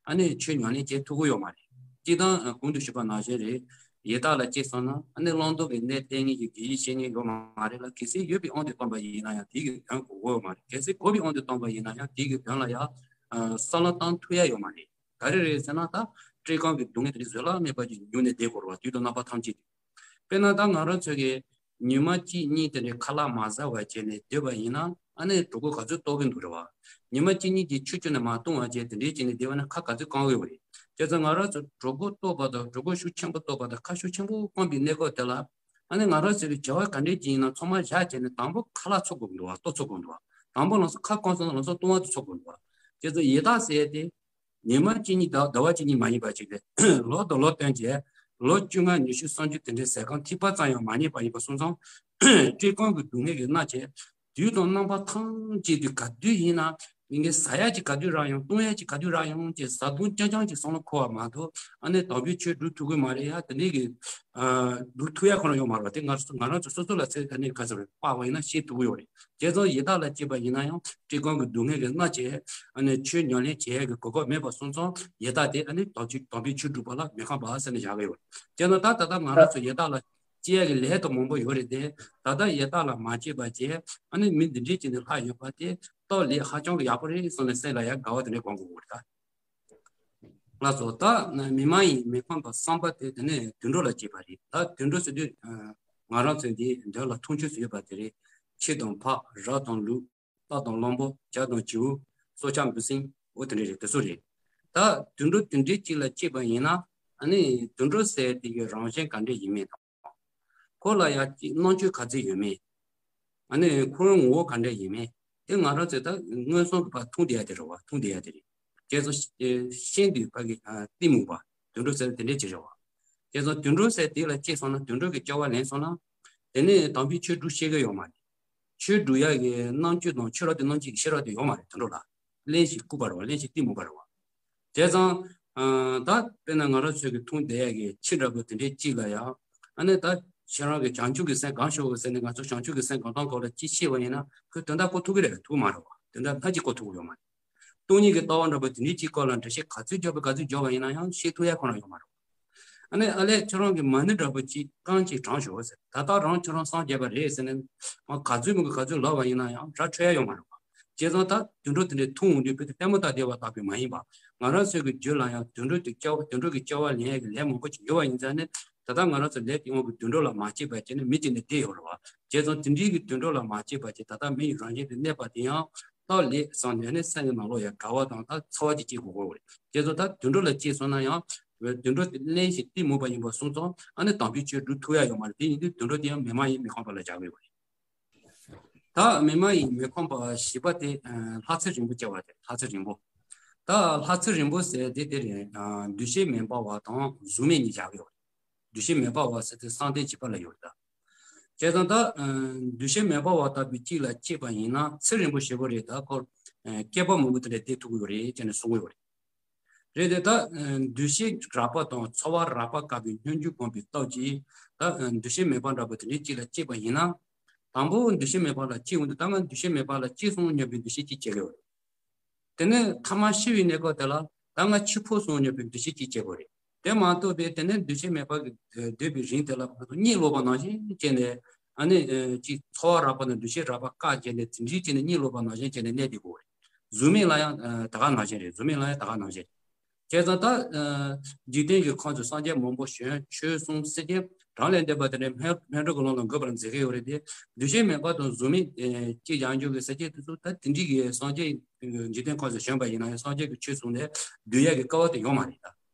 ཨ་ནི་ཆོས་ཉམས་ལེན་བྱེད་ཐུབ་ཀྱི་ཡོད་མ་རེད། སྤྱིར་བཏང་གོང་དུ་ཞུས་པ་ནང་བཞིན་རེད། ཡི་དྭགས་ལ་སྐྱེས་སོང་ན་ཨ་ནི་བླང་དོར་གྱི་གནས་བསྟན་མཁན་གྱི་དགེ་བཤེས་མཁན་ཡོད་མ་རེད་ལ། གལ་སྲིད་ཡོད་པའི་དབང་དུ་བཏང་པ་ཡིན་ན་ཡང་དེ་གི་དོན་གོ་གི་ཡོད་མ་རེད། གལ་སྲིད་གོ་བའི་དབང་དུ་བཏང་པ་ཡིན་ན་ཡང་དེ་གི་དོན་ལ་ཡང་བསམ་བློ་བཏང་ཐུབ་ཡ་ཡོད་མ་རེད། ག་རེ་རེད་ཟེར་ན་ད་བཀྲེས་སྐོམ་གྱི་སྡུག་བསྔལ་དེ་འདྲ་བཟོད་གླགས་མེད་པ་ཅིག་མྱོང་ནས་བསྡད་དགོས་རེད་བ། དུས་དང་རྣམ་པ་ཐམས་ཅད་དུ། དཔེར་ན་ད་ང་རང་ཚོ་གི་ཉི་མ་གཅིག་གཉིས་དེ་འདྲའི་ཁ་ལག་མ་ཟ་བ་བྱས་ནས་སྡོད་པ་ཡིན་ན་ཨ་ནི་གྲོད་ཁོག་ག་ཚོད་ལྟོགས་ཀྱི་འདུག་རེད་བ། ཉི་མ་གཅིག་གཉིས་ཀྱི་ཆུ་ཁྱོན་ནས་མ་བཏུང་བ་བྱས་དེ་འདྲའི་བྱས་ནས་བསྡད་པ་ན་ཁ་ག་ཚོད་སྐམ་གི་ཡོད་རེད། བྱས་ཙང་ང་རང་ཚོ་གྲོད་ཁོག་ལྟོགས་པ་དང་གྲོད་ཁོག་ཤུགས་ཆེན་པོ་ལྟོགས་པ་དང་ཁ་ཤུགས་ཆེན་པོ་སྐམ་པའི་གནས་སྐབས་དེ་ལ་ཨ་ནི་ང་རང་ཚོ་གི་བྱ་བ་ག་འདྲས་ཅིག་ཡིན་ན་ཚང་མ་བཞག་བྱས་ནས་དང་པོ་ཁ་ལག་འཚོལ་དགོས་འདུག་བ། ལྟོ་འཚོལ་དགོས་འདུག་བ། དང་པོ་ལམ་སང་ཁ་སྐམ་སོང་ན་ལམ་སང་བཏུང་བ་དེ་འཚོལ་དགོས་འདུག་བ། བྱས་ཙང་ཡི་དྭགས་ཟེར་ཡས་དེ། ཉི་མ་གཅིག་གཉིས་ཟླ་ཟླ་བ་གཅིག་གཉིས་མ་ཡིན་པ་ཅིག་རེད། ལོ་དང་ལོ་བསྟུན་བྱས། ལོ་བཅོ་ལྔ་ཉི་ཤུ་སུམ་ཅུ་དེ་འདྲའི་ཟས་གང་ཐིགས་པ་ཙམ་ཡང་མ་རྙེད་པ་ཡིན་པ་སོང་ཙང་། བཀྲེས་སྐོམ་གྱི་སྡུག་བསྔལ་གྱིས་མནར་བྱས། དུས་དང་རྣམ་པ་ཐམས་ཅད་དུ་ག་དུས་ཡིན་ན་ངེད་ཀྱི་ཟ་ཡ་ཅིག་ག་དུས་རག་ཡོང་། བཏུང་ཡ་ཅིག་ག་དུས་རག་ཡོང་ཅེས་བཟའ་བཏུང་རྐྱང་རྐྱང་ཅིག་བསམ་བློ་འཁོར་བ་མ་གཏོགས་ཨ་ནི་དམ་པའི་ཆོས་སྒྲུབ་ཐུབ་ཀྱི་མ་རེད་ཡ། དེ་འདྲའི་གི་སྒྲུབ་ཐུབ་ཡ་ཁོ་རང་ཡོད་མ་རེད་བ། དེ་ང་ང་རང་ཚོ་སོ་སོ་ལ་ཚེ་ད་ནི་ག་ཚོད་རེད་དཔག་པ་ཡིན་ན་ཤེས་ཐུབ་ཀྱི་ཡོད་རེད། བྱས་ཙང་ཡི་དྭགས་ལ་སྐྱེས་པ་ཡིན་ན་ཡང་བཀྲེས་སྐོམ་གྱི་སྡུག་བསྔལ་གྱིས་མནར་བྱས་ཨ་ནི་ཆོས་ཉམས་ལེན་བྱེད་ཡས་ཀྱི་གོ་སྐབས་མེད་པ་སོང་ཙང་ཡི་དྭགས་དེ་ཨ་ནི་དམ་ཆོས་དམ་པའི་ཆོས་སྒྲུབ་པ་ལ་མི་ཁོམ་པ་ཟེར་ནས་བཞག་གི་ཡོད་རེད། བྱས་ན་ད་ད་ལྟ་ང་རང་ཚོ་ཡི་དྭགས་ལ་སྐྱེ་ཡས་ཀྱི་ལས་དང་མང་པོ་ཡོད་རེད་དེ། ད་ལྟ་ཡི་དྭགས་ལ་མ་སྐྱེས་པ་བྱས་ཨ་ནི་མི་འདི་འདྲའི་ཅིག་ནས་ལྷག་ཡོད་པ་དེ་སྟབས་ལེགས་ཧ་ཅང་གི་ཡག་པོ་རེད་བསམ་ནས་སེམས་ལ་ཡ་དགའ་བ་དེ་འདྲ་སྒོམ་དགོས་ཀྱི་རེད་ད། ལགས་སོ། ད་མི་མ་ཡིན་མི་ཁོམ་པ་བསམ་པ་དེ་དེ་ནས་དུད་འགྲོ་ལ་སྐྱེས་པ་རེད། ད་དུད་འགྲོ་ཟེར་དུས་ང་རང་ཚོའི་འདི་འདོད་ལ་མཐོང་ཆོས་སུ་ཡོད་པ་དེ་རེད། ཁྱི་དང་ཕག་ར་དང་ལུག་རྟ་དང་གླང་པོ་བྱ་དང་བྱིའུ་སྲོག་ཆགས་འབུ་སྲིན་འོ་དེ་འདྲ་རེད། དེ་ཚོ་རེད། ད་དུད་འགྲོ་དེ་འདྲའི་གཅིག་ལ་སྐྱེས་པ་ཡིན་ན་ཨ་ནི་དུད་འགྲོ་ཟེར་དེ་གི་རང་བཞིན་ག་འདྲ་ཡིན་མིན་དང་། ཁོ་ལ་ཡང་རྣམ་དཔྱོད་ག་ཚོད་ཡོད་མེད། ཨ་ནི་ཁོའི་ངོ་བོ་ག་འདྲ་ཡིན་མེད། དེ་ང་རང་ཚོས་ད་མངོན་སུམ་གྱི་བར་མཐོང་བསྡད་ཡ་དེ་རེད་བ། མཐོང་བསྡད་ཡ་དེ་རེད། བྱས་ཙང་ཤིན་ཏུ་ཕ་གི་གཏི་མུག་པ་དུད་འགྲོ་ཟེར་དེ་འདྲས་ཅིག་རེད་བ། བྱས་ཙང་དུད་འགྲོ་ཟེར་དེ་ལ་སྐྱེས་སོང་ན་དུད་འགྲོ་གི་སྐྱེ་བ་ལེན་སོང་ན། དེ་ནས་དམ་པའི་ཆོས་སྒྲུབ་ཤེས་ཀྱི་ཡོད་མ་རེད། ཆོས་སྒྲུབ་ཡ་གི་རྣམ་དཔྱོད་དང་ཆོས་རབ་ཏུ་རྣམ་འབྱེད་ཀྱི་ཤེས་རབ་དེ་ཡོད་མ་རེད་དུད་འགྲོ་ལ། གླེན་ཞིང་ལྐུགས་པ་རེད་བ། གླེན་ཞིང་གཏི་མུག་པ་རེད་བ། བྱས་ཙང་། ད་དཔེར་ན་ང་རང་ཚོས་ཀྱི་མཐོང་བསྡད་ཡ་གི་ཁྱི་འདྲ་པོ་དེ་འདྲའི་གཅིག་ལ་ཡང་། ཨ་ནི་ད་ཁྱེད་རང་གི་བྱང་ཆུབ་ཀྱི་སེམས་གང་ཤོར་བ་ཟེར་ནས་ང་ཚོ་བྱང་ཆུབ་ཀྱི་སེམས་གང་དང་གང་ལ་ཅི་ཤེས་པ་ཡིན་ན་ཁོས་དོན་དག་གོ་ཐུབ་ཀྱི་རེད། ཐུབ་མ་རེད་བ། དོན་དག་སྣ་གཅིག་གོ་ཐུབ་ཀྱི་ཡོད་མ་རེད། སྟོང་ཉིད་ཀྱི་ལྟ་བ་འདྲ་པོ་དེ་འདྲའི་གཅིག་སྐོར་ལ་འགྲེལ་བཤད་ག་ཚོད་རྒྱབ་པ་ག་ཚོད་རྒྱབ་པ་ཡིན་ན་ཡང་ཤེས་ཐུབ་ཡ་ཁོ་རང་ཡོད་མ་རེད། ཨ་ནི་ཨ་ལས་ཁྱོད་རང་གི་མ་ཎི་འདྲ་པོ་གཅིག་རྐང་གཅིག་བགྲངས་ཤོག་ཟེར། ད་ལྟ་རང་ཁྱོད་རང་སངས་རྒྱས་པ་རེད་ཟེར་ནས་མ་ག་ཚོད་མི་ག་ག་ཚོད་ལབ་པ་ཡིན་ན་ཡང་ར་འཕྲོད་ཡ་ཡོད་མ་རེད་པ། བྱས་ཙང་ད་དུད་འགྲོ་དེ་འདྲའི་མཐོང་འོང་དུས་བོད་དུ་ལྟད་མོ་ལྟ་བསྡད་པ་ལྟ་བུ་མ་ཡིན་པ། ང་རང་ཚོའི་གི་རྒྱུད་ལ་ཡང་དུད་འགྲོ་དེ་སྐྱེ་བ་དུད་འགྲོ་གི་སྐྱེ་བ་ལེན་ཡ་གི་ལས་མང་པོ་ཅིག་ཡོད་པ་ཡིན་ཙང་ནི། ད་ལྟ་ང་རང་ཚོ་ལས་དེ་དབང་གི་དུད་འགྲོ་ལ་མ་སྐྱེས་པ་བྱས་ནས་མི་གཅིག་ནས་བསྡད་ཡོད་རེད་བ། བྱས་ཙང་དེ་འདྲའི་གི་དུད་འགྲོ་ལ་མ་སྐྱེས་པ་བྱས་ད་ལྟ་མི་ཡི་རང་བཞིན་དུ་གནས་པ་དེ་ཡང་སྟབས་ལེགས་བསམ་ནས་ནི་སེམས་ཀྱི་ནང་ལོགས་ཡ་དགའ་བ་དང་ད་ཚོར་བ་ཅིག་སྐྱེ་དགོས་ཀྱི་རེད། བྱས་ཙང་ད་དུད་འགྲོ་ལ་སྐྱེས་སོང་ན་ཡང་། དུད་འགྲོ་དེ་གླེན་ཞིང་གཏི་མུག་པ་ཡིན་པ་སོང་ཙང་ཨ་ནི་དམ་པའི་ཆོས་སྒྲུབ་ཐུབ་ཡ་ཡོད་མ་རེད། དེ་ཡིན་དུས་དུད་འགྲོ་དེ་ཡང་མི་མ་ཡིན་མི་ཁོམ་པ་ལ་བཞག་དགོས་ཀྱི་རེད། ད་མི་མ་ཡིན་མི་ཁོམ་པ་བཞི་པ་དེ་ལྷ་ཚེ་རིང་པོ་སྐྱེ་བ་དེ་ལྷ་ཚེ་རིང་པོ། ད་ལྷ་ཚེ་རིང་པོ་ཟེར་དེ་དེ་རེད། འདུ་ཤེས་མེད་པ་བ་དང་གཟུགས་མེད་གཉིས་བཞག་གི་ཡོད་རེད། འདུ་ཤེས་མེད་པ་བ་ཟེར་དེ་སངས་རྒྱས་བྱེད་པ་ལ་ཡོད་རེད་ད། བྱས་ཙང་ད། འདུ་ཤེས་མེད་པ་བ་ལྟ་བུའི་གཅིག་ལ་སྐྱེས་པ་ཡིན་ན་ཚེ་རིང་པོ་ཞེ་པོ་རེད་ད་ཁོ། བསྐལ་པ་མང་པོ་དེ་འདྲ་བསྡད་ཐུབ་ཀྱི་ཡོད་རེད་ཅེས་ནས་གསུང་གི་ཡོད་རེད། རེད་དེ་ད་འདུ་ཤེས་རགས་པ་དང་ཚོར་བ་རགས་པ་བཀག་པའི་སྙོམས་འཇུག་སྒོམ་པའི་སྟོབས་ཀྱིས་ད་འདུ་ཤེས་མེད་པ་འདྲ་པོ་དེ་འདྲའི་གཅིག་ལ་སྐྱེས་པ་ཡིན་ན། དང་པོ་འདུ་ཤེས་མེད་པ་ལ་སྐྱེས་འོང་དུས་ད་ང་འདུ་ཤེས་མེད་པ་ལ་སྐྱེས་སོང་སྙམ་པའི་འདུ་ཤེས་ཅིག་སྐྱེ་གི་ཡོད་རེད། དེ་ནས་ཐ་མ་ཤི་བའི་གནས་སྐབས་དེ་ལ་ད་ང་འཆི་འཕོས་སོང་སྙམ་པའི་འདུ་ཤེས་ཅིག་སྐྱེ་དགོས་རེད། དེ་མ་གཏོགས་པའི་དེ་ནས་འདུ་ཤེས་མེད་པ་གི་སྡོད་པའི་རིང་དེ་ལ་གཉིད་ལོག་པ་ནང་བཞིན་བྱས་ནས་ཨ་ནི་ཅིག་ཚོར་བ་རགས་པ་དང་འདུ་ཤེས་རགས་པ་བཀག་བྱས་ནས་དེ་འདྲའི་བྱས་ནས་གཉིད་ལོག་པ་ནང་བཞིན་བྱས་ནས་གནས་བསྡད་དགོས་རེད། གཟུགས་མེད་ལ་ཡང་ད་ག་ནང་བཞིན་རེད། གཟུགས་མེད་ལ་ཡང་ད་ག་ནང་བཞིན་རེད། བྱས་ཙང་ད་འཇིག་རྟེན་གྱི་ཁམས་སུ་སངས་རྒྱས་མང་པོ་བྱོན་ཆོས་གསུངས་སེམས་ཅན་གྲངས་ལས་འདས་པ་དེ་འདྲའི་སྨིན་སྨིན་གྲོལ་གྱི་ལམ་ལ་འགོད་པར་མཛད་ཀྱི་ཡོད་རེད་དེ། འདུ་ཤེས་མེད་པ་དང་གཟུགས་མེད་ཅིག་ཡང་འཇུག་གི་སེམས་ཅན་དེ་ཚོ་ད་དེ་འདྲའི་གི་སངས་རྒྱས་འཇིག་རྟེན་ཁམས་སུ་བྱོན་པ་ཡིན་ན་ཡང་སངས་རྒྱས་ཀྱི་ཆོས་གསུངས་ནས་འདུལ་ཡ་གི་སྐལ་བ་དེ་ཡོད་མ་རེད་ད།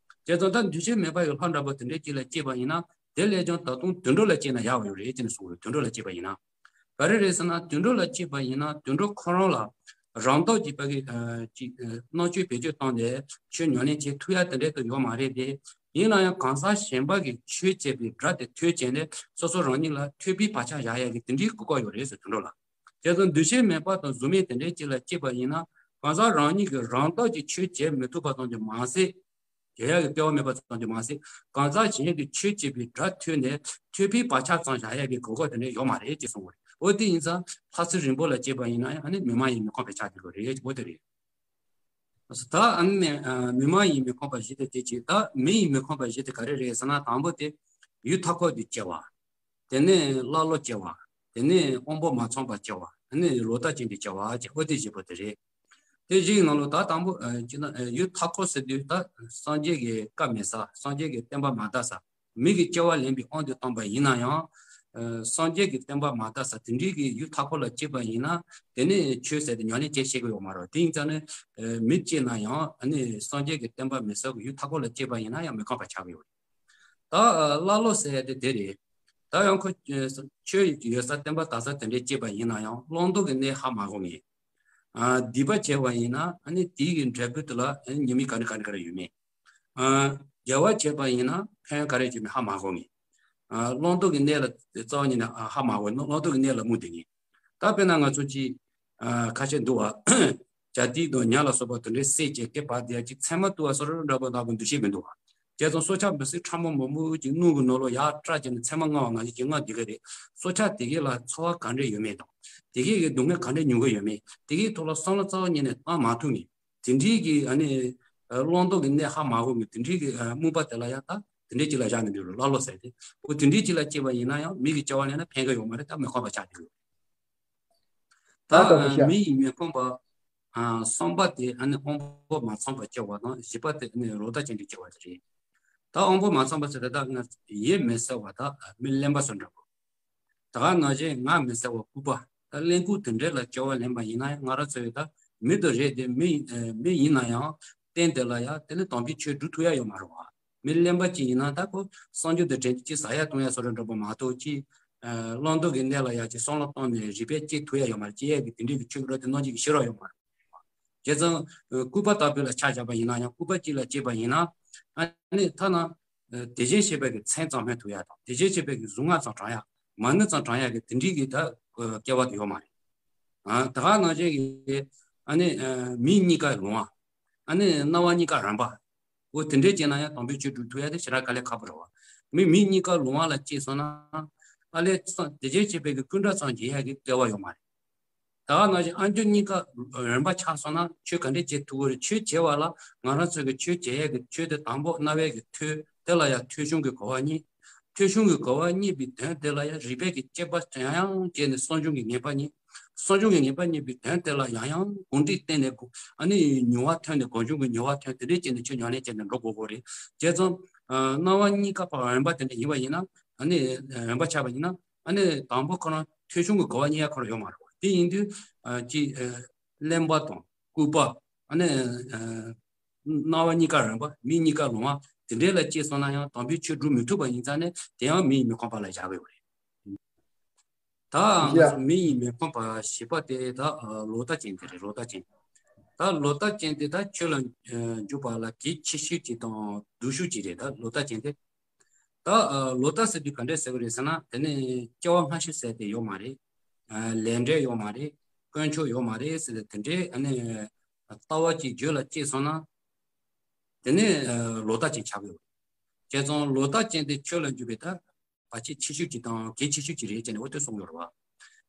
བྱས་ཙང་ད་འདུ་ཤེས་མེད་པ་ཡི་ལྷ་འདྲ་པོ་དེ་འདྲའི་ཅིག་ལ་སྐྱེས་པ་ཡིན་ན་དེ་ལས་ཀྱང་ད་དུང་དུད་འགྲོ་ལ་སྐྱེས་ན་ཡག་ཡོད་རེད་ཅེས་ནས་གསུངས་ཡོད། དུད་འགྲོ་ལ་སྐྱེས་པ་ཡིན་ན། ག་རེ་རེད་ཟེར་ན་དུད་འགྲོ་ལ་སྐྱེས་པ་ཡིན་ན་དུད་འགྲོ་ཁོ་རང་ལ་རང་སྟོབས་ཀྱིས་ཕ་གི་ཅིག་རྣམ་དཔྱོད་བེད་སྤྱོད་བཏང་སྟེ་ཆོས་ཉམས་ལེན་བྱེད་ཐུབ་ཡ་དེ་འདྲས་དུ་ཡོད་མ་རེད་དེ། ཡིན་ན་ཡང་གང་ཟག་གཞན་པ་གིས་ཆོས་བྱས་པའི་སྒྲ་དེ་ཐོས་བྱས་ནས་སོ་སོ་རང་ཉིད་ལ་ཐོས་པའི་བག་ཆགས་བཞག་ཡ་གི་དེ་འདྲའི་གོ་སྐབས་ཡོད་རེད་ཟེར་དུད་འགྲོ་ལ། བྱས་ཙང་འདུ་ཤེས་མེད་པ་དང་གཟུགས་མེད་དེ་འདྲའི་ཅིག་ལ་སྐྱེས་པ་ཡིན་ན་གང་ཟག་རང་ཉིད་ཀྱིས་རང་སྟོབས་ཀྱིས་ཆོས་བྱེད་མི་ཐུབ་པ་ཙམ་གྱིས་མ་ཟད། བྱེད་ཡག་གི་སྐལ་བ་མེད་པ་ཙམ་གྱིས་མ་ཟད་གང་ཟག་གཞན་གྱིས་ཆོས་བྱེད་པའི་སྒྲ་ཐོས་ནས་ཐོས་པའི་བག་ཆགས་ཙམ་བཞག་ཡག་གི་གོ་སྐབས་དེ་འདྲ་ཡོད་མ་རེད་ཅེས་གསུངས་པ་རེད། འོ་དེ་ཡིན་ཙང་ལྷ་ཚེ་རིང་པོ་ལ་སྐྱེས་པ་ཡིན་ན་ཡང་ཨ་ནི་མི་མ་ཡིན་མི་ཁོམ་པའི་ཆ་དེ་ལོ་རེད། འོ་དེ་རེད། ད་ཨ་ནི་མི་མ་ཡིན་མི་ཁོམ་པ་བཞི་དེ་དེ་ཅིག་ད་མི་ཡིན་མི་ཁོམ་པ་བཞི་དེ་ག་རེ་རེད་ཟེར་ན་དང་པོ་དེ་ཡུལ་མཐའ་འཁོབ་ཏུ་སྐྱེ་བ། དེ་ནས་ཀླ་ཀློ་སྐྱེ་བ། དེ་ནས་དབང་པོ་མ་ཚང་བ་སྐྱེ་བ། དེ་ནས་ལོག་ལྟ་ཅན་དུ་སྐྱེ་བ་སྐྱེ་འོ་དེ་བཞི་པོ་དེ་རེད། དེ་བཞི་ཡི་ནང་ལོགས་ད་དང་པོ་ཅི་ན་ཡུལ་མཐའ་འཁོབ་ཟེར་དུས་ད་སངས་རྒྱས་ཀྱི་བཀའ་མི་གསལ། སངས་རྒྱས་ཀྱི་བསྟན་པ་མ་དར་ས། མི་གི་སྐྱེ་བ་ལེན་པའི་དབང་དུ་བཏང་པ་ཡིན་ན་ཡང་། སངས་རྒྱས་ཀྱི་བསྟན་པ་མ་དར་ས་དེ་འདྲའི་གི་ཡུལ་མཐའ་འཁོབ་ལ་སྐྱེས་པ་ཡིན་ན་དེ་ནས་ཆོས་ཟེར་དེ་ཉམས་ལེན་བྱེད་ཤེས་ཀྱི་ཡོད་མ་རེད། དེ་ཡིན་ཙང་ནི་མི་སྐྱེས་ན་ཡང་ཨ་ནི་སངས་རྒྱས་ཀྱི་བསྟན་པ་མི་གསལ་གི་ཡུལ་མཐའ་འཁོབ་ལ་སྐྱེས་པ་ཡིན་ན་ཡང་མི་ཁོམ་པ་ཆགས་ཀྱི་ཡོད་རེད། ད་ཀླ་ཀློ་ཟེར་ཡ་དེ་དེ་རེད། ད་ཡང་ཁོ་ཆོས་ཡོད་ས་བསྟན་པ་དར་ས་དེ་འདྲའི་སྐྱེས་པ་ཡིན་ན་ཡང་བླང་དོར་གྱི་གནས་ཧ་མ་གོ་ངེས། སྡིག་པ་བྱས་པ་ཡིན་ན་ཨ་ནི་དེའི་གི་འབྲས་བུ་དེ་ལ་ཨ་ནི་ཉེས་དམིགས་ག་རེ་ག་རེ་ག་རེ་ཡོད་མེད། དགེ་བ་བྱས་པ་ཡིན་ན་ཕན་ག་རེ་བྱས་མེད་ཧ་མ་གོ་ངེས། བླང་དོར་གྱི་གནས་ལ་རྩ་བ་ཉིད་ནས་ཧ་མ་གོ་བླང་དོར་གྱི་གནས་ལ་མུ་མཐུད་ངེས། ད་དཔེར་ན་ང་ཚོ་ཅིག་ཁ་ཤས་འདུག་བ། བྱ་ཏི་དང་ཉ་ལ་སོགས་པ་དེ་འདྲའི་བསད་བྱས་སྐེ་བར་བསྡད་ཅིག་མཚན་མ་བཏུ་བ་སོགས་འདྲ་པོ་འདྲ་པོ་འདུ་ཤེས་མི་འདུག་བ། བྱས་ཙང་སྲོག་ཆགས་མི་སྲིད་ཕྲ་མོ་མང་པོ་ཅིག་སྣུམ་གྱི་ནང་ལོགས་ཡར་བཀྲ་བྱས་ནས་མཚན་མ་མངར་བ་ནང་བཞིན་གྱི་མངར་བསྡད་ཀྱི་རེད། སྲོག་ཆགས་དེ་གས་ལ་ཚོར་བ་ག་འདྲས་ཡོད་མེད་དང་། དེ་གས་ཀྱི་སྡུག་བསྔལ་ག་འདྲས་མྱོང་གི་ཡོད་མེད་དེ་གས་ཐོག་ལ་བསམ་བློ་རྩ་བ་ཉིད་ནས་བཏང་མ་ཐུབ་ངེས། དེ་འདྲའི་གི་ཨ་ནི་བླང་དོར་གྱི་གནས་ཧ་མ་གོ་ངེས་དེ་འདྲའི་གི་རྨོངས་པ་དེ་ལ་ཡང་ད་དེ་འདྲའི་ཅིག་ལ་བཞག་ནས་འདུག་རོ་ཀླ་ཀློ་ཟེར་ཏེ། འོ་དེ་འདྲའི་ཅིག་ལ་སྐྱེས་པ་ཡིན་ན་ཡང་མི་གི་སྐྱེ་བ་ལེན་ན་ཕན་གི་ཡོད་མ་རེད། ད་མི་ཁོམ་པ་ཆགས་འདུག་ད་ད་ལྟ་བཤད། མི་ཡི་མི་ཁོམ་པ། ཨ། གསུམ་པ་དེ་ཨ་ནི་དབང་པོ་མ་ཚང་བར་སྐྱེ་བ་དང་བཞི་པ་དེ་ཨ་ནི་ལོག་ལྟ་ཅན་དུ་སྐྱེ་བ་དེ་རེད། ད་དབང་པོ་མ་ཚང་བ་ཟེར་ད་ལྟ་ང་ཡིད་མི་གསལ་བ་དང་མི་གླེན་པ་སོགས་འདྲ་པོ། ད་ག་ནང་བཞིན་ངག་མི་གསལ་བ་ལྐུགས་པ་ད་གླེན་ལྐུགས་དེ་འདྲས་ལ་སྐྱེ་བ་ལེན་པ་ཡིན་ན་ཡང་ང་རང་ཚོ་ཡི་ད་མི་དེ་རེད་དེ་མི་མི་ཡིན་ན་ཡང་རྟེན་དེ་ལ་ཡང་དེ་ནི་དམ་པའི་ཆོས་སྒྲུབ་ཐུབ་ཡ་ཡོད་མ་རེད་བ། མི་གླེན་པ་ཅིག་ཡིན་ན་ད་ཁོ་གསང་སྤྱོད་དུ་དྲན་ཅིག་ཟ་ཡ་བཏུང་ཡ་སོགས་རེ་འདྲ་པོ་མ་གཏོགས་ཅིག་བླང་དོར་གྱི་གནས་ལ་ཡ་ཅིག་བསམ་བློ་བཏང་ནས་རིགས་པས་དཔྱད་ཐུབ་ཡ་ཡོད་མ་རེད། དཔྱད་ཡ་གི་དེ་འདྲའི་གི་ཆོས་ཀྱི་རོ་དེ་སྣང་བྱེད་ཀྱི་ཤེས་རབ་ཡོད་མ་རེད། བྱས་ཙང་ལྐུགས་པ་ལྟ་བུ་ལ་ཆ་བཞག་པ་ཡིན་ན་ཡང་ལྐུགས་པ་གཅིག་ལ་སྐྱེས་པ་ཡིན་ན་ཨ་ནི་ཐ་ན་དེ་བཞིན་གཤེགས་པའི་གི་མཚན་ཙམ་སྨོས་ཐུབ་ཡ་དང་དེ་བཞིན་གཤེགས་པའི་གི་གཟུངས་སྔགས་ཙམ་བགྲང་ཡ་མ་ཎི་ཙམ་བགྲང་ཡ་གི་དེ་འདྲའི་གི་ད་སྐལ་བ་དེ་ཡོད་མ་རེད། ད་ག་ནང་བཞིན་གི་ཨ་ནི་མིག་གཉིས་ཀ་ལོང་བ། ཨ་ནི་རྣ་བ་གཉིས་ཀ་རེག་པ། འོ་དེ་འདྲས་བྱས་ན་ཡང་དམ་པའི་ཆོས་སྒྲུབ་ཐུབ་ཡ་དེ་ཞེ་དྲག་དཀའ་ལས་ཁག་པོ་རེད་བ། མི་མིག་གཉིས་ཀ་ལོང་བ་ལ་སྐྱེས་སོང་ན། ཨ་ལས་དེ་བཞིན་གཤེགས་པའི་གི་སྐུ་འདྲ་ཙམ་མཇལ་ཡ་གི་སྐལ་བ་ཡོད་མ་རེད། ད་ག་ནང་བཞིན་ཨམ་ཅོག་གཉིས་ཀ་རེག་པ་ཆགས་སོང་ན་ཆོས་ག་འདྲས་བྱེད་ཐུབ་ཀྱི་རེད། ཆོས་བྱེད་པ་ལ་ང་རང་ཚོ་གི་ཆོས་བྱེད་ཡ་གི་ཆོས་དེ་དང་པོ་རྣ་བའི་གི་ཐོས་དེ་ལ་ཡང་ཐོས་བྱུང་གི་གོ་བ་རྙེད། ཐོས་བྱུང་གི་གོ་བ་རྙེད་པའི་དོན་དེ་ལ་ཡང་རིགས་པའི་གི་དཔྱད་པ་ཡང་ཡང་བྱས་ནས་བསམ་བྱུང་གི་ངེས་པ་རྙེད། བསམ་བྱུང་གི་ངེས་པ་རྙེད་པའི་དོན་དེ་ལ་ཡང་ཡང་གོམས་འདྲིས་བསྟེན་ནས་གོ་ཨ་ནི་མྱོང་བ་ཐོན་ནས་སྒོམ་བྱུང་གི་མྱོང་བ་ཐོན་དེ་འདྲས་བྱས་ནས་ཆོས་ཉམས་ལེན་བྱས་ནས་འགྲོ་དགོས་ཀྱི་རེད། བྱས་ཙང་རྣ་བ་གཉིས་ཀ་ཕར་རེག་པ་དེ་འདྲ་ཡིན་པ་ཡིན་ན་ཨ་ནི་རེག་པ་ཆགས་པ་ཡིན་ན་ཨ་ནི་དང་པོ་ཁོ་རང་ཐོས་བྱུང་གི་གོ་བ་རྙེད་ཡ་ཁོ་རང་ཡོད་མ་རེད་བ། དེ་ཡིན་དུས་ཅི་གླེན་པ་དང་ལྐུགས་པ་ཨ་ནི་རྣ་བ་གཉིས་ཀ་རེག་པ་མིག་གཉིས་ཀ་ལོང་བ་དེ་འདྲས་ལ་སྐྱེས་སོང་ན་ཡང་དམ་པའི་ཆོས་སྒྲུབ་མི་ཐུབ་པ་ཡིན་ཙང་ནས་དེ་ཡང་མི་ཡི་མི་ཁོམ་པ་ལ་བཞག་གི་ཡོད་རེད། ད་ང་ཡ། ཚོ་མི་ཡི་མི་ཁོམ་པ་བཞི་པ་དེ་ད་ལོག་ལྟ་ཅན་དེ་རེད། ལོག་ལྟ་ཅན། ད་ལོག་ལྟ་ཅན་དེ་ད་ཆོས་ལ་འཇུག་པ་ལ་གལ་ཆེ་ཤོས་ཅིག་དང་སྡུག་ཤོས་ཅིག་རེད། ད་ལོག་ལྟ་ཅན་དེ། ད་ལོག་ལྟ་ཟེར་དུས་ག་འདྲས་ཟེར་གི་རེད་ཟེར་ན་དེ་ནི་སྐྱེ་བ་སྔ་ཕྱི་ཟེར་དེ་ཡོད་མ་རེད། ལས་འབྲས་ཡོད་མ་རེད། དཀོན་མཆོག་ཡོད་མ་རེད་ཟེར་ཏེ་དེ་འདྲའི་ཨ་ནི་ལྟ་བ་ཅིག་རྒྱུད་ལ་སྐྱེས་སོང་ན། དེ་ནས་ལོག་ལྟ་ཅན་ཆགས་ཀྱི་ཡོད་རེད། བྱས་ཙང་ལོག་ལྟ་ཅན་དེ་ཆོས་ལ་འཇུག་པའི་ད་བར་ཆད་ཆེ་ཤོས་ཅིག་དང་གལ་ཆེ་ཤོས་ཅིག་རེད་ཅེས་ནས་འོ་དེ་གསུངས་ཡོད་རེད་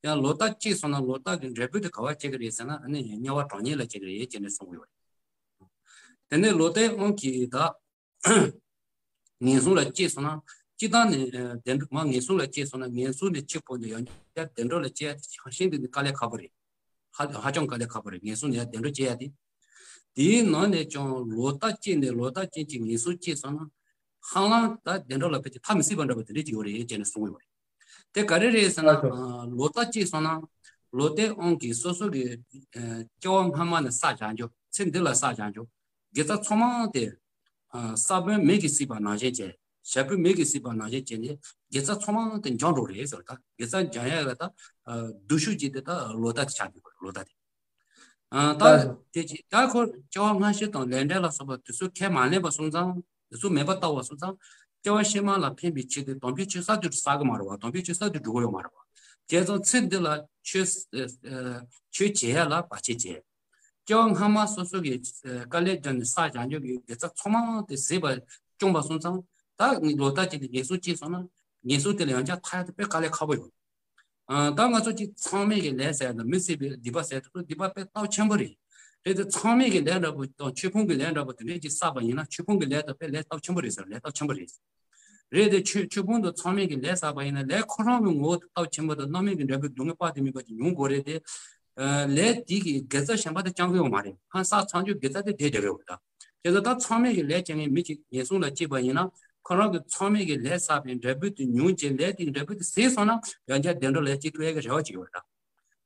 བ། ཡང་ལོག་ལྟ་གཅིག་སོང་ན་ལོག་ལྟ་གི་འབྲས་བུ་དེ་ག་བ་སྐྱེ་གི་རེད་ཟེར་ན་ཨ་ནི་དམྱལ་བ་གྲང་དམྱལ་ལ་སྐྱེ་གི་རེད་ཅེས་ནས་གསུངས་ཡོད་རེད། དེ་ནས་ལོག་ལྟའི་དབང་གིས་ད་ངན་སོང་ལ་སྐྱེས་སོང་ན་སྤྱིར་བཏང་ནས་བདེ་འགྲོ་མ་ངན་སོང་ལ་སྐྱེས་སོང་ན་ངན་སོང་ནས་འཆི་འཕོས་ནས་ཡང་བསྐྱར་བདེ་འགྲོ་ལ་སྐྱེ་ཡ་དེ་ཤིན་ཏུ་ནས་དཀའ་ལས་ཁག་པོ་རེད། ཧ་ཧ་ཅང་དཀའ་ལས་ཁག་པོ་རེད། ངན་སོང་ནས་ཡང་བདེ་འགྲོ་སྐྱེ་ཡ་དེ། དེའི་ནང་ནས་ཀྱང་ལོག་ལྟ་སྐྱེས་ནས་ལོག་ལྟ་ཅན་གྱི་ངན་སོང་སྐྱེས་སོང་ན། ཧ་ལམ་ད་བདེ་འགྲོ་ལ་ཕེབས་ཀྱི་ཐབས་མི་སྲིད་པ་འདྲ་པོ་དེ་འདྲ་ཅིག་ཡོད་རེད་ཅེས་ནས་གསུངས་ཡོད་རེད། དེ་ག་རེ་རེད་ཟེར་ན། ལོག་ལྟ་སྐྱེས་སོང་ན། ལོག་ལྟའི་དབང་གིས་སོ་སོ་གི་སྐྱེ་བ་སྔ་མ་ནས་བསགས་བཞག་རྒྱུ་ཚེ་འདི་ལ་བསགས་བཞག་རྒྱུ། དགེ་རྩ་ཚང་མ་དེ། ས་བོན་མེ་གིས་བསྲེགས་པ་ནང་བཞིན་བྱས། ཞག་བོན་མེ་གིས་བསྲེགས་པ་ནང་བཞིན་བྱས་ནས་དགེ་རྩ་ཚང་མ་དེ་འཇོམས་འགྲོ་རེད་ཟེར། ད་དགེ་རྩ་འཇོམས་ཡ་ལ་ད་སྡུག་ཤོས་ཅིག་དེ་ད་ལོག་ལྟ་དེ་ཆགས་འདུག་ལོག་ལྟ་དེ། ད་དེ་ཅི་ད་ཁོ་སྐྱེ་བ་སྔ་ཕྱི་དང་ལས་འབྲས་ལ་སོགས་པ་དེ་ཚོ་ཁས་མ་ལེན་པ་སོང་ཙང་། དེ་ཚོ་མེད་པ་ལྟ་བ་སོང་ཙང་། སྐྱེ་བ་ཕྱི་མ་ལ་ཕན་པའི་ཆེད་དུ་དམ་པའི་ཆོས་བསགས་དུས་བསགས་གི་མ་རེད་བ། དམ་པའི་ཆོས་བསགས་དུས་འགྲོ་གི་ཡོད་མ་རེད་བ། བྱས་ཙང་ཚེ་འདི་ལ་ཆོས་ཆོས་བྱེད་ཡ་ལ་བར་ཆད་བྱས། སྐྱེ་བ་སྔ་མ་སོ་སོ་གི་དཀའ་ལས་བརྒྱབ་ནས་བསགས་བཞག་རྒྱུ་གི་དགེ་རྩ་ཚང་མ་དེ་ཟད་པ་བཅོམ་པ་སོང་ཙང་། ད་ལོག་ལྟ་ཅན་དེ་ངན་སོང་སྐྱེས་སོང་ན་ངན་སོང་དེ་ལ་ཡང་བསྐྱར་ཐར་ཡ་དེ་དཔེ་དཀའ་ལས་ཁག་པོ་ཡོད། ད་ང་ཚོ་ཅིག་མཚམས་མེད་ཀྱི་ལས་ཟེར་དང་མི་སྲིད་པའི་སྡིག་པ་ཟེར་དུས་སྡིག་པ་དཔེ་སྟོབས་ཆེན་པོ་རེད། རེད་དེ་མཚམས་མེད་ཀྱི་ལས་འདྲ་པོ་དང་ཆོས་ཕུང་གི་ལས་འདྲ་པོ་དེ་འདྲས་ཅིག་བསགས་པ་ཡིན་ན་ཆོས་ཕུང་གི་ལས་དང་དཔེ་ལས་སྟོབས་ཆེན་པོ་རེད་ཟེར། ལས་སྟོབས་ཆེན་པོ་རེད། རེད་དེ་ཆོས་ཆོས་ཕུང་དང་མཚམས་མེད་ཀྱི་ལས་བསགས་པ་ཡིན་ན་ལས་ཁོ་རང་གི་ངོ་བོ་དེ་སྟོབས་ཆེན་པོ་དང་རྣམ་སྨིན་གྱི་འབྲས་བུ་སྡུག་བསྔལ་དཔག་ཏུ་མེད་པ་ཅིག་མྱོང་དགོས་རེད་དེ། ལས་དེ་གི་དགེ་རྩ་གཞན་པ་དེ་བཅང་གི་ཡོད་མ་རེད། ཧང་སག་ཚང་རྒྱུ་དགེ་རྩ་དེ་དེ་བསྡད་ཡོད་ད། དེ་ཚོ་ད་མཚམས་མེད་ཀྱི་ལས་བྱེད་མཁན་མི་གཅིག་ངན་སོང་ལ་སྐྱེས་པ་ཡིན་ན་ཁོ་རང་གི་མཚམས་མེད་ཀྱི་ལས་བསགས་པའི་འབྲས་བུ་དེ་མྱོང་བྱས་ལས་དེའི་འབྲས་བུ་དེ་ཟད་སོང་ན་ཡང་བསྐྱར་བདེ་འགྲོ་ལ་སྐྱེ་ཐུབ་ཡ་གི་རེ་བ་ཅིག་ཡོད་རེད་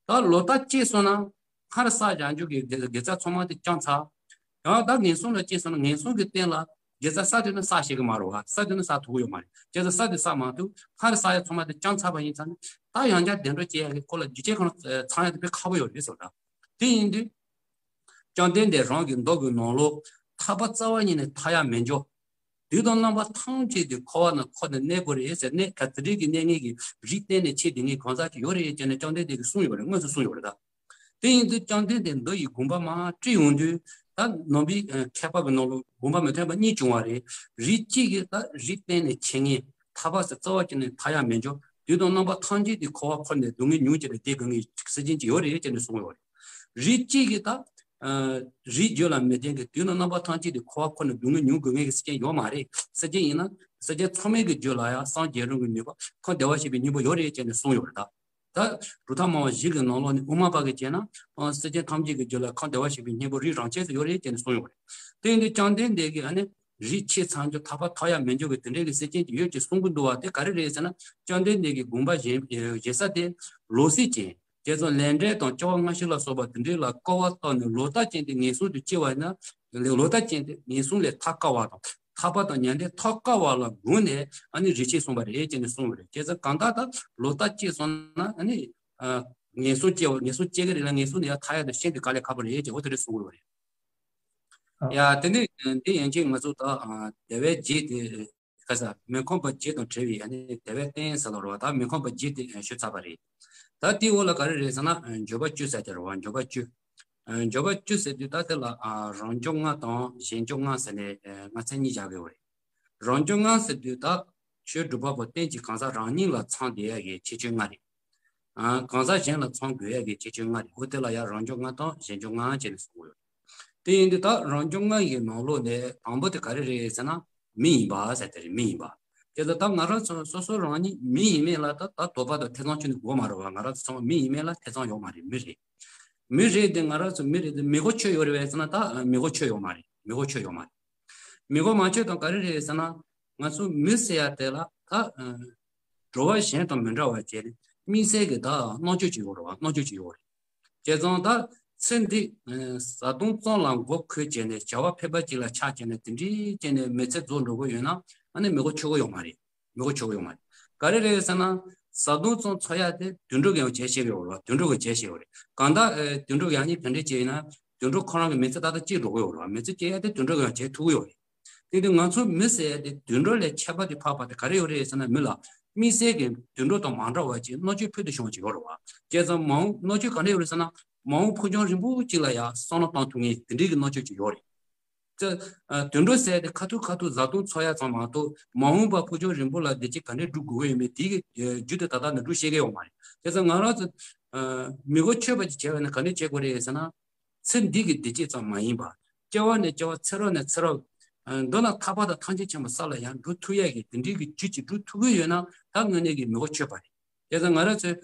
ད། ད་ལོག་ལྟ་སྐྱེས་སོང་ན་སྔར་བསགས་བཞག་རྒྱུ་གི་དགེ་དགེ་རྩ་ཚང་མ་དེ་བཅང་ཚར། ཡང་ད་ངན་སོང་ལ་སྐྱེས་སོང་ན་ངན་སོང་གི་རྟེན་ལ་དགེ་རྩ་བསགས་དུས་ན་བསགས་ཤེས་ཀྱི་མ་རེད་བ། བསགས་དུས་ན་བསགས་ཐུབ་ཀྱི་ཡོད་མ་རེད། དགེ་རྩ་བསགས་དུས་བསགས་མ་ཐུབ། སྔར་བསགས་ཡ་ཚང་མ་དེ་བཅང་ཚར་བ་ཡིན་ཙང་ནི་ད་ཡང་བསྐྱར་བདེ་འགྲོ་སྐྱེ་ཡ་གི་སྐོར་ལ་རྒྱུ་རྐྱེན་ཁོ་ན་ཚང་ཡ་དེ་དཔེ་ཁག་པོ་ཡོད་རེད་ཟེར་བ་ད། དེ་ཡིན་དུས། བཅོམ་ལྡན་འདས་རང་གི་མདོ་གི་ནང་ལོགས་ཐར་པ་རྩ་བ་ཉིད་ནས་ཐར་ཡ་མི་འགྱུར། དུས་དང་རྣམ་པ་ཐམས་ཅད་དུ་འཁོར་བ་ན་འཁོར་ནས་གནས་དགོས་རེད་ཟེར་ནས་ག་ཚོད་རིགས་ཀྱི་གནས་ངེས་ཀྱི་རིགས་གཏན་ནས་ཆད་དེ་ངེས་གང་ཟག་ཅིག་ཡོད་རེད་ཅེས་ནས་བཅོམ་ལྡན་འདས་ཀྱིས་གསུངས་ཡོད་རེད། དངོས་སུ་གསུངས་ཡོད་རེད་ད། དེ་ཡིན་དུས་བཅོམ་ལྡན་འདས་མདོ་ཡི་དགོངས་པ་མར་བཀྲལ་ཡོང་དུས་ད་ནང་པའི་མཁས་པ་གི་ནང་ལོགས་དགོངས་པ་མི་མཐུན་པ་གཉིས་བྱུང་བ་རེད། རིགས་གཅིག་གིས་ད་རིགས་གཏན་ནས་ཆད་ངེས་ཐར་པ་ཟེར་རྩ་བ་ཉིད་ནས་ཐར་ཡ་མི་འགྱུར། དུས་དང་རྣམ་པ་ཐམས་ཅད་དུ་འཁོར་བ་འཁོར་ནས་སྡུག་བསྔལ་མྱོང་བྱས་ནས་བསྡད་དགོས་ངེས་སེམས་ཅན་ཅིག་ཡོད་རེད་ཅེས་ནས་གསུངས་ཡོད་རེད། རིགས་གཅིག་གིས་ད། རིགས་རྒྱུད་ལ་མི་ལྡན་གྱི་དུས་དང་རྣམ་པ་ཐམས་ཅད་དུ་འཁོར་བ་འཁོར་ནས་སྡུག་བསྔལ་མྱོང་དགོས་ངེས་ཀྱི་སེམས་ཅན་ཡོད་མ་རེད། སེམས་ཅན་ཡིན་ན་སེམས་ཅན་ཚང་མའི་གི་རྒྱུད་ལ་ཡང་སངས་རྒྱས་རུང་གི་ནུས་པ་ཁམས་བདེ་བར་གཤེགས་པའི་སྙིང་པོ་ཡོད་རེད་ཅེས་ནས་གསུངས་ཡོད་རེད་ད། ད་རུ་ཐག་མང་བ་བཞི་གི་ནང་ལོགས་ནས་དབུ་མ་པ་གིས་བྱས་ན་སེམས་ཅན་ཐམས་ཅད་ཀྱི་རྒྱུད་ལ་ཁམས་བདེ་བར་གཤེགས་པའི་སྙིང་པོ་རིགས་རང་ཆས་སུ་ཡོད་རེད་ཅེས་ནས་གསུངས་ཡོད་རེད། དེ་ཡིན་དུས་བཅོམ་ལྡན་འདས་ཀྱིས་ཨ་ནི་རིགས་ཆད་ཚར་རྒྱུ་ཐར་པ་ཐོབ་ཡ་མི་འགྱུར་གྱི་དེ་འདྲའི་གི་སེམས་ཅན་ཅིག་ཡོད་ཅེས་གསུང་གི་འདུག་བ། དེ་ག་རེ་རེད་ཟེར་ན་བཅོམ་ལྡན་འདས་ཀྱི་དགོངས་པ་བཞེས་བཞེས་ས་དེ་ལོག་ལྟ་ཅན། དེ་ཚོ་ལས་འབྲས་དང་སྐྱེ་བ་སྔ་ཕྱི་ལ་སོགས་པ་དེ་འདྲའི་ལ་སྐུར་བ་བཏབ་ནས་ལོག་ལྟ་ཅན་དེ་ངན་སོང་དུ་སྐྱེ་བ་ཡིན་ན། ལོག་ལྟ་ཅན་དེ་ངན་སོང་ལས་ཐར་དཀའ་བ་དང་ཐར་པ་དང་མྱང་འདས་ཐོབ་དཀའ་བ་ལ་དགོངས་ནས་ཨ་ནི་རིགས་ཆད་གསུངས་པ་རེད་ཅེས་ནས་གསུངས་པ་རེད། བྱས་ཙང་གང་ལྟར་ད་ལོག་ལྟ་སྐྱེས་སོང་ན་ཨ་ནི་ངན་སོང་སྐྱེ་བ་ངན་སོང་སྐྱེ་གི་རེད་ལ་ངན་སོང་ནས་ཡང་ཐར་ཡ་དེ་ཤིན་ཏུ་དཀའ་ལས་ཁག་པོ་རེད་ཅེས་འོ་དེ་འདྲ་གསུངས་ཡོད་རེད། ཡ་དེ་ནས་འདི་ཡན་ཆད་ང་ཚོ་ད་དལ་བའི་རྒྱུད་དེ། ཁ་ས་མི་ཁོམ་པ་བརྒྱད་དང་བྲལ་བའི་ཡ་ནི་དལ་བའི་རྟེན་ཟེར་ལ་རོ། ད་མི་ཁོམ་པ་བརྒྱད་དེ་ཞུ་ཚར་བ་རེད། ད་དེའི་འོག་ལ་ག་རེ་རེད་ཟེར་ན་འགྱོད་པ་བཅུ་ཟེར་དེ་རོ། འགྱོད་པ་བཅུ། འགྱོད་པ་བཅུ་ཟེར་དུས་ད་དེ་ལ་རང་འགྱོད་ལྔ་དང་གཞན་འགྱོད་ལྔ་ཟེར་ནས་ལྔ་ཚན་གཉིས་བཞག་གི་ཡོད་རེད། རང་འགྱོད་ལྔ་ཟེར་དུས་ད་ཆོས་སྒྲུབ་པ་པོ་རྟེན་གྱི་གང་ཟག་རང་ཉིད་ལ་ཚང་བསྡད་ཡ་གི་ཁྱད་ཆོས་ལྔ་རེད། གང་ཟག་གཞན་ལ་ཚང་དགོས་ཡ་གི་ཁྱད་ཆོས་ལྔ་རེད། འོ་དེ་ལ་ཡང་རང་འགྱོད་ལྔ་དང་གཞན་འགྱོད་ལྔ་བྱས་ནས་གསུངས་ཡོད། དེ་ཡིན་དུས་ད་རང་འགྱོད་ལྔ་ཡི་ནང་ལོགས་ནས་དང་པོ་དེ་ག་རེ་རེད་ཟེར་ན་མི་ཡིན་པ་ཟེར་དེ་རེད། མི་ཡིན་པ། དེ་ལ་ད་ང་རང་ཚོ་སོ་སོ་རང་ཉིད་མི་ཡིན་མེད་ལ་ད་ད་དོགས་པ་དང་ཐེ་ཚོམ་ཅི་ནས་དགོས་མ་རེད་བ། ང་རང་ཚོ་ཚང་མ་མི་ཡིན་མེད་ལ་ཐེ་ཚོམ་ཡོད་མ་རེད། མི་རེད། མི་རེད་དེ་ང་རང་ཚོ་མི་རེད་དེ་མི་གོ་ཆོད་ཡོད་རེད་བས་ཟེར་ན་ད་མི་གོ་ཆོད་ཡོད་མ་རེད། མི་གོ་ཆོད་ཡོད་མ་རེད། མི་གོ་མ་ཆོད་དང་ག་རེ་རེད་ཟེར་ན་ང་ཚོ་མི་ཟེར་ཡ་དེ་ལ་ད་འགྲོ་བ་གཞན་དང་མི་འདྲ་བ་བྱས་ནས་དམིགས་བསལ་གྱི་ད་རྣམ་དཔྱོད་ཅིག་ཡོད་རེད་བ། རྣམ་དཔྱོད་ཅིག་ཡོད་རེད། བྱས་ཙང་ད་ཚེ་འདི་བཟའ་བཏུང་གཙང་ལ་མགོ་འཁོར་བྱས་ནས་བྱ་བ་ཕལ་པ་ཅིག་ལ་ཆགས་བྱས་ནས་དེ་འདྲའི་བྱས་ནས་མི་ཚེ་རྫོགས་འགྲོ་གི་ཡོད་ན་ཨ་ནི་མི་གོ་ཆོད་གི་ཡོད་མ་རེད། མི་གོ་ཆོད་གི་ཡོད་མ་རེད། ག་རེ་རེད་ཟེར་ན་བཟའ་བཏུང་གཙང་འཚོ་ཡ་དེ་དུད་འགྲོ་གི་ཡང་བྱས་ཤེས་ཡོད་རེད་བ། དུད་འགྲོ་གི་བྱས་ཤེས་ཡོད་རེད། གང་ལྟར་དུད་འགྲོ་གི་ཡང་ནི་དེ་འདྲའི་བྱས་ཡིན་ན་དུད་འགྲོ་ཁོ་རང་གི་མི་ཚེ་ཏག་ཏག་སྐྱེལ་འགྲོ་གི་ཡོད་རེད་བ། མི་ཚེ་སྐྱེལ་ཡ་དེ་དུད་འགྲོ་གི་ཡང་བྱས་ཐུབ་གི་ཡོད་རེད། དེ་དུས་ང་ཚོ་མི་ཟེར་ཡ་དེ་དུད་འགྲོ་ལས་ཁྱད་པར་དུ་འཕགས་པ་དེ་ག་རེ་ཡོད་རེད་ཟེར་ན་མི་ལ་དམིགས་བསལ་གྱི་དུད་འགྲོ་དང་མ་འདྲ་བ་ཅིག་རྣམ་དཔྱོད་ཕུལ་དུ་བྱུང་བ་ཅིག་ཡོད་རེད་བ། བྱས་ཙང་མ་འོངས་རྣམ་དཔྱོད་ག་འདྲ་ཡོད་རེད་ཟེར་ན་མ་འོངས་ཕུགས་རྒྱང་རིང་པོ་ཅིག་ལ་ཡང་བསམ་བློ་བཏང་ཐུབ་ངེས་དེ་འདྲའི་གི་རྣམ་དཔྱོད་ཅིག་ཡོད་རེད། ད་དུད་འགྲོ་ཟེར་དེ་ཁ་ཐུག་ཁ་ཐུག་བཟའ་བཏུང་འཚོ་ཡ་ཙམ་མ་གཏོགས་མ་འོངས་པ་ཕུགས་རྒྱང་རིང་པོ་ལ་བདེ་སྐྱིད་ག་འདྲས་སྒྲུབ་དགོས་ཀྱི་ཡོད་མེད་དེ་གི་རྒྱུ་དེ་ད་ལྟ་ནོར་འཁྲུལ་བཤད་ཀྱི་ཡོད་མ་རེད། དེ་ཙང་ང་རང་ཚོ་མི་གོ་ཆོད་པ་ཅིག་བྱས་པ་ན་ག་འདྲས་བྱེད་དགོས་རེད་ཟེར་ན། ཚེ་འདི་གི་བདེ་སྐྱིད་ཙམ་མ་ཡིན་པ། སྐྱེ་བ་ནས་སྐྱེ་བ་ཚེ་རབས་ནས་ཚེ་རབས། མདོར་ན་ཐར་པ་དང་ཐམས་ཅད་མཁྱེན་པའི་ས་ལ་ཡང་འགྲོ་ཐུབ་ཡས་ཀྱི་དེ་འདྲའི་གི་རྒྱུ་ཅིག་སྒྲུབ་ཐུབ་ཀྱི་ཡོད་ན་ད་དངོས་གནས་ཀྱི་མི་གོ་ཆོད་པ་རེད། དེ་ཙང་ང་རང་ཚོས་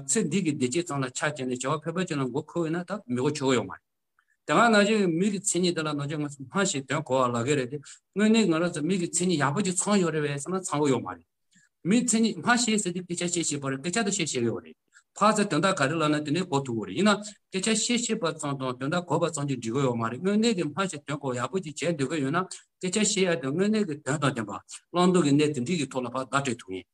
ཚེ་འདི་གི་བདེ་སྐྱིད་ཙམ་ལ་ཆ་བཞག་ནས་བྱ་བ་ཕལ་པ་ཅིག་ལ་མགོ་འཁོར་ཡོད་ན་ད་མི་གོ་ཆོད་ཀྱི་ཡོད་མ་རེད། དེ་སྔ་ནང་བཞིན་མི་གི་མཚན་ཉིད་དེ་ལ་ནང་བཞིན་ང་ཚོ་སྨྲ་ཤེས་དོན་གོ་བ་ལབ་ཀྱི་རེད་དེ། དངོས་གནས་ང་རང་ཚོ་མི་གི་མཚན་ཉིད་ཡག་པོ་ཅིག་ཚང་ཡོད་རེད་བས་ཟེར་ན་ཚང་གི་ཡོད་མ་རེད། མི་མཚན་ཉིད་སྨྲ་ཤེས་ཟེར་དུས་སྐད་ཆ་བཤད་ཤེས་པ་རེད། སྐད་ཆ་དེ་བཤད་ཤེས་ཀྱི་ཡོད་རེད། ཕར་ཚུར་དོན་དག་ག་རེ་ལབ་ན་དེ་ནས་གོ་ཐུབ་ཀྱི་རེད། ཡིན་ན་སྐད་ཆ་བཤད་ཤེས་པ་ཙམ་དང་དོན་དག་གོ་བ་ཙམ་གྱིས་འགྲིག་གི་ཡོད་མ་རེད། དངོས་གནས་ཀྱི་སྨྲ་ཤེས་དོན་གོ་ཡག་པོ་ཅིག་བྱས་འདོད་ཀྱི་ཡོད་ན་སྐད་ཆ་བཤད་ཡ་དེ་དངོས་གནས་ཀྱི་དོན་དང་ལྡན་པ། བླང་དོར་གྱི་གནས་དེ་འདྲའི་གི་ཐོག་ལ་ཕར་བརྡ་སྤྲོད་ཐུབ་ངེས།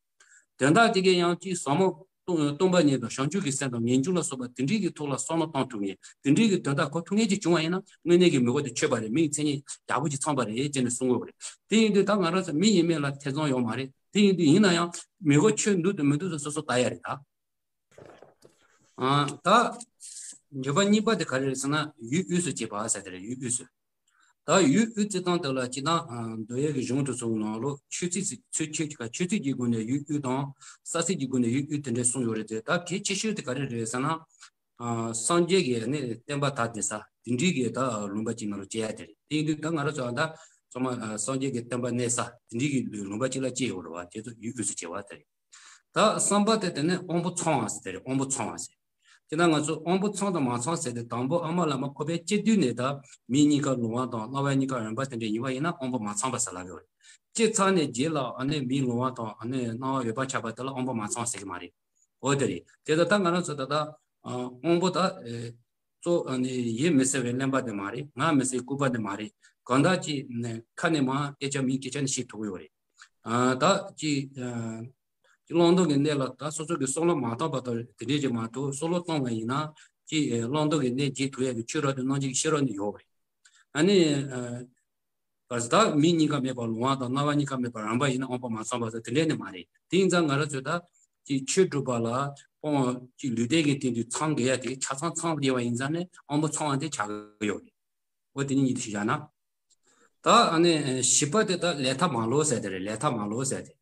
དོན་དག་དེ་གའི་ཡང་ཅིག་ཟབ་མོ་སྟོང་སྟོང་པ་ཉིད་དང་བྱང་ཆུབ་ཀྱི་སེམས་དང་ངེས་འབྱུང་ལ་སོགས་པ་དེ་འདྲའི་གི་ཐོག་ལ་བསམ་བློ་གཏོང་ཐུབ་ངེས། དེ་འདྲའི་གི་དོན་དག་གོ་ཐུབ་ངེས་ཅིག་བྱུང་བ་ཡིན་ན་དངོས་གནས་ཀྱི་མི་གོ་དེ་ཆོད་པ་རེད། མིའི་མཚན་ཉིད་ཡག་པོ་ཅིག་ཚང་པ་རེད་ཅེས་ནས་གསུང་གི་ཡོད་རེད། དེ་ཡིན་དུས་ད་ང་རང་ཚོ་མི་ཡིན་མིན་ལ་ཐེ་ཚོམ་ཡོད་མ་རེད། དེ་ཡིན་དུས་ཡིན་ན་ཡང་མི་གོ་ཆོད་འདུག་དང་མི་འདུག་དང་སོ་སོ་ལྟ་ཡ་རེད་ད། ཨ་ད་འགྱོད་པ་གཉིས་པ་དེ་ག་རེ་རེད་ཟེར་ན་ཡུལ་དབུས་སུ་སྐྱེས་པ་ཟེར་དེ་རེད། ཡུལ་དབུས་སུ། ད་ཡུལ་དབུས་བརྩི་སྟངས་དེ་ལ་སྤྱིར་བཏང་མདོ་ཡི་གི་གཞུང་དེ་ཚོའི་ནང་ལོགས་ཆོས་ཚིགས་ཚིག་ཆོས་ཆོས་ཀྱི་ཆོས་ཚིགས་ཀྱི་སྒོ་ནས་ཡུལ་དབུས་དང་ས་ཚིགས་ཀྱི་སྒོ་ནས་ཡུལ་དབུས་དེ་འདྲས་གསུངས་ཡོད་རེད་དེ། ད་གལ་ཆེ་ཤོས་དེ་ག་རེ་རེད་ཟེར་ན། ཨ་སངས་རྒྱས་ཀྱི་ནི་བསྟན་པ་དར་བསྡད་ས་དེ་འདྲའི་གི་ད་ལུང་པ་ཅིག་ནང་ལ་སྐྱེ་ཡ་དེ་རེད། དེ་ཡིན་དུས་ད་ང་རང་ཚོ་ད་ཚང་མ་ཨ་སངས་རྒྱས་ཀྱི་བསྟན་པ་གནས་ས་དེ་འདྲའི་གི་ལུང་པ་ཅིག་ལ་སྐྱེས་ཡོད་རེད་བ། དེ་ཚོ་ཡུལ་དབུས་སུ་སྐྱེ་བ་དེ་རེད། ད་གསུམ་པ་དེ་དེ་ནི་དབང་པོ་ཚང་བ་ཟེར་དེ་རེད། དབང་པོ་ཚང་བ་ཟེར། དེ་ན་ང་ཚོ་དབང་པོ་ཚང་དང་མ་ཚང་ཟེར་ཏེ་དང་པོ་ཨ་མ་ལ་མ་ཁོག་པའི་སྐྱེ་དུས་ནས་ད་མིག་གཉིས་ཀ་ལོང་བ་དང་རྣ་བ་གཉིས་ཀ་རེག་པ་དེ་འདྲ་ཡིན་པ་ཡིན་ན་དབང་པོ་མ་ཚང་བ་ཟེར་ལབ་ཀྱི་ཡོད་རེད། སྐྱེས་ཚར་ནས་རྗེས་ལ་ཨ་ནི་མིག་ལོང་བ་དང་ཨ་ནི་རྣ་བ་འོད་པ་ཆགས་པ་དེ་ལ་དབང་པོ་མ་ཚང་ཟེར་གྱི་མ་རེད། འོ་དེ་རེད། དེ་ད་ལྟ་ང་རང་ཚོ་ད་ལྟ་ཨ་དབང་པོ་ད་ཨེ་གཙོ་ཨ་ནི་ཡིད་མི་གསལ་བའི་གླེན་པ་དེ་མ་རེད། ངག་མི་གསལ་ལྐུགས་པ་དེ་མ་རེད། གང་ལྟར་ཅིག་ནས་ཁ་ནས་མར་སྐད་ཆ་མིའི་སྐད་ཆ་ནས་ཤེས་ཐུབ་ཀྱི་ཡོད་རེད། ཨ་ད་ཅིག་ཨ་ཀྱི་བླང་དོར་གྱི་གནས་ལ་ད་སོ་སོ་གི་བསམ་བློ་མ་བཏང་བ་དང་དེ་འདྲས་ཀྱི་མ་གཏོགས་བསམ་བློ་བཏང་བ་ཡིན་ན་ཀྱི་བླང་དོར་གྱི་གནས་འབྱེད་ཐུབ་ཡག་གི་ཆོས་རབ་ཏུ་རྣམ་འབྱེད་ཀྱི་ཤེས་རབ་ནི་ཡོད་རེད། ཨ་ནི་ཨ་ག་ཟེར་ད་མིག་གཉིས་ཀ་མེད་པར་ལོང་བ་དང་རྣ་བ་གཉིས་ཀ་མེད་པར་རེག་པ་ཡིན་ན་དབང་པོ་མ་ཚང་བ་ཟེར་དེ་འདྲས་ནི་མ་རེད། དེ་ཡིན་ཙང་ང་རང་ཚོས་ད་ཀྱི་ཆོས་སྒྲུབ་པ་ལ་སྤོང་བ་ཀྱི་ལུས་རྟེན་གྱི་སྟེང་དུ་ཚང་དགོས་ཡ་དེ་ཆ་ཚང་ཚང་དགོས་པ་ཡིན་ཙང་ནི་དབང་པོ་ཚང་བ་དེ་ཆགས་ཀྱི་ཡོད་རེད། འོ་དེ་ནི་ཉིད་དུ་ཞུ་བཞག་ན། ད་ཨ་ནི་བཞི་པ་དེ་ད་ལས་མཐའ་མ་ལོག་ཟེར་དེ་རེད། ལས་མཐའ་མ་ལོག་ཟེར་དེ།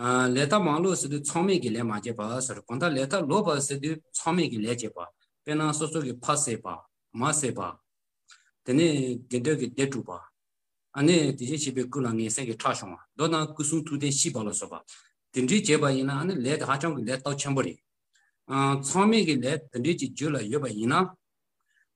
ཨ་ལས་མཐའ་མ་ལོག་ཟེར་དུས་མཚམས་མེད་ཀྱི་ལས་མ་བྱས་པ་ཟེར། གང་ལྟར་ལས་མཐའ་ལོག་པ་ཟེར་དུས་མཚམས་མེད་ཀྱི་ལས་བྱས་པ། དཔེར་ན་སོ་སོ་གི་ཕ་བསད་པ། མ་བསད་པ། དེ་ནས་དགེ་འདུན་གྱི་སྡེ་དཀྲུགས་པ། ཨ་ནི་དེ་བཞིན་གཤེགས་པའི་སྐུ་ལ་ངན་སེམས་ཀྱི་ཁྲག་ཕྱུང་བ། མདོར་ན་སྐུ་གསུང་ཐུགས་རྟེན་བཤིག་པ་ལ་སོགས་པ། དེ་འདྲའི་བྱས་པ་ཡིན་ན་ཨ་ནི་ལས་དེ་ཧ་ཅང་གི་ལས་སྟོབས་ཆེན་པོ་རེད། ཨ་མཚམས་མེད་ཀྱི་ལས་དེ་འདྲའི་ཅིག་རྒྱུད་ལ་ཡོད་པ་ཡིན་ན།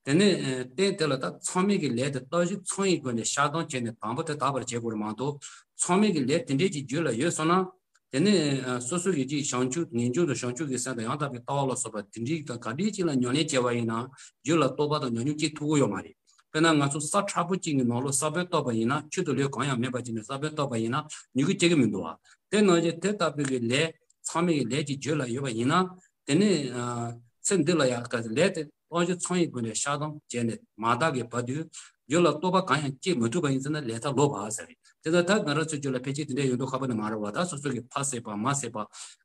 དེ་ནས་ཨ་རྟེན་དེ་ལ་ད་མཚམས་མེད་ཀྱི་ལས་དེ་སྟོབས་བཞི་ཚང་བའི་སྒོ་ནས་བཤགས་སྡོམ་བྱས་ནས་དང་པོ་དེ་དག་པར་བྱེད་དགོས་རེད་མ་གཏོགས། མཚམས་མེད་ཀྱི་ལས་དེ་འདྲའི་ཅིག་རྒྱུད་ལ་ཡོད་སོང་ན། དེ་ནས་ཨ་སོ་སོ་ཡི་ཅིག་བྱང་ཆུབ་ངེས་འབྱུང་དང་བྱང་ཆུབ་ཀྱི་སེམས་དང་ཡང་དག་པའི་ལྟ་བ་ལ་སོགས་པ་དེ་འདྲའི་དང་ག་འདྲའི་ཅིག་ལ་ཉམས་ལེན་བྱས་པ་ཡིན་ན་རྒྱུད་ལ་རྟོགས་པ་དང་ཉམས་མྱོང་སྐྱེ་ཐུབ་ཀྱི་ཡོད་མ་རེད། དཔེར་ན་ང་ཚོ་ས་ཁྲ་པོ་གཅིག་གི་ནང་ལོགས་ས་བོན་གཏོགས་པ་ཡིན་ན་ཆུ་དང་ལུད་གང་ཡང་མེད་པ་ཅིག་ནས་ས་བོན་གཏོགས་པ་ཡིན་ན་མྱུ་གུ་སྐྱེ་གི་མི་འདུག་བ། དེ་ནང་བཞིན་དེ་ལྟ་བུའི་གི་ལས་མཚམས་མེད་ཀྱི་ལས་ཀྱི་རྒྱུད་ལ་ཡོད་པ་ཡིན་ན། དེ་ནི་ཨ་ཚེ་འདི་ལ་ཡང་ག་ཚོད་ལས་དེ་སྟོབས་བཞི་ཚང་བའི་སྒོ་ནས་བཤགས་སྡོམ་བྱས་ནས་མ་དག་གི་བར་དུ་རྒྱུད་ལ་རྟོགས་པ་གང་ཡང་སྐྱེ་མི་ཐུབ་པ་ཡིན་ཟེར་ན་ལས་མཐའ་ལོག་པ་ཟེར་རེད། དེ་ལྟར་ད་ང་རང་ཚོའི་རྒྱུད་ལ་ཕལ་ཆེར་དེ་འདྲ་ཡོད་མདོག་ཁ་པོ་ནི་མ་རེད་བ། ད་སོ་སོ་གི་ཕ་བསད་པ་མ་བསད་པ།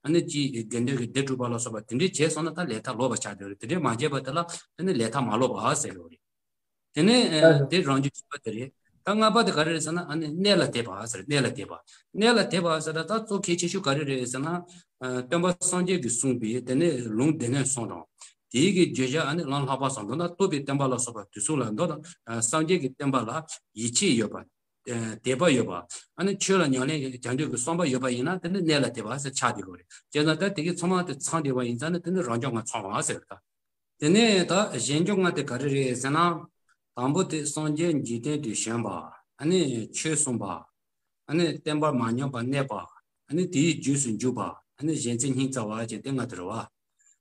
ཨ་ནི་ཅིག་དགེ་འདུན་གྱི་སྡེ་དཀྲུགས་པ་ལ་སོགས་པ་དེ་འདྲའི་བྱས་སོང་ན་ད་ལས་མཐའ་ལོག་པ་ཆགས་བསྡད་རེད། དེ་འདྲའི་མ་བྱས་པ་དེ་ལ་ཨ་ནི་ལས་མཐའ་མ་ལོག་པ་ཟེར་རོ་རེད། དེ་ནས་ཨ་དེ་རང་རྒྱུད་བཞི་པ་དེ་རེད། ད་ལྔ་པ་དེ་ག་རེ་རེད་ཟེར་ན་ཨ་ནི་གནས་ལ་དད་པ་ཟེར། གནས་ལ་དད་པ། གནས་ལ་དད་པ་ཟེར་ད་ད་གཙོ་གལ་ཆེ་ཤོས་ག་རེ་རེད་ཟེར་ན། ཨ་སྟོན་པ་སངས་རྒྱས་ཀྱིས་གསུངས་པའི་དེ་ནས་ལུང་སྡེ་སྣོད་གསུམ་དང་། དེའི་གི་བརྗོད་བྱ་ཨ་ནི་ལམ་ལྷག་པ་གསུམ། མདོར་ན་རྟོགས་པའི་བསྟན་པ་ལ་སོགས་པ་དེ་ཚོ་ལ་མདོར་ན་ཨ་སངས་རྒྱས་ཀྱི་བསྟན་པ་ལ་ཡིད་ཆེས་ཡོད་པ། ཨ་དད་པ་ཡོད་པ། ཨ་ནི་ཆོས་ལ་ཉམས་ལེན་གྱི་རྒྱབ་འདོད་ཀྱི་བསམ་པ་ཡོད་པ་ཡིན་ན་དེ་ནི་གནས་ལ་དད་པ་ཟེར་ཆགས་བསྡད་ཀྱི་རེད། བྱས་ཙང་ད་དེ་གི་ཚང་མ་དེ་ཚང་བསྡད་པ་ཡིན་ཙང་ནི་དེ་ནི་རང་རྒྱུད་ལྔ་ཚང་བ་ཟེར་ད། དེ་ནས་ད་གཞན་སྐྱོན་ལྔ་དེ་ག་རེ་རེད་ཟེར་ན། དང་པོ་དེ་སངས་རྒྱས་འཇིག་རྟེན་དུ་བྱོན་པ། ཨ་ནི་ཆོས་གསུངས་པ། ཨ་ནི་བསྟན་པ་མ་ཉམས་པར་གནས་པ། ཨ་ནི་དེའི་རྗེས་སུ་འཇུག་པ། ཨ་ནི་གཞན་ཚེ་སྙིང་བརྩེ་བ་བཅས་དེ་ལྔ་དེ་རེད་བ།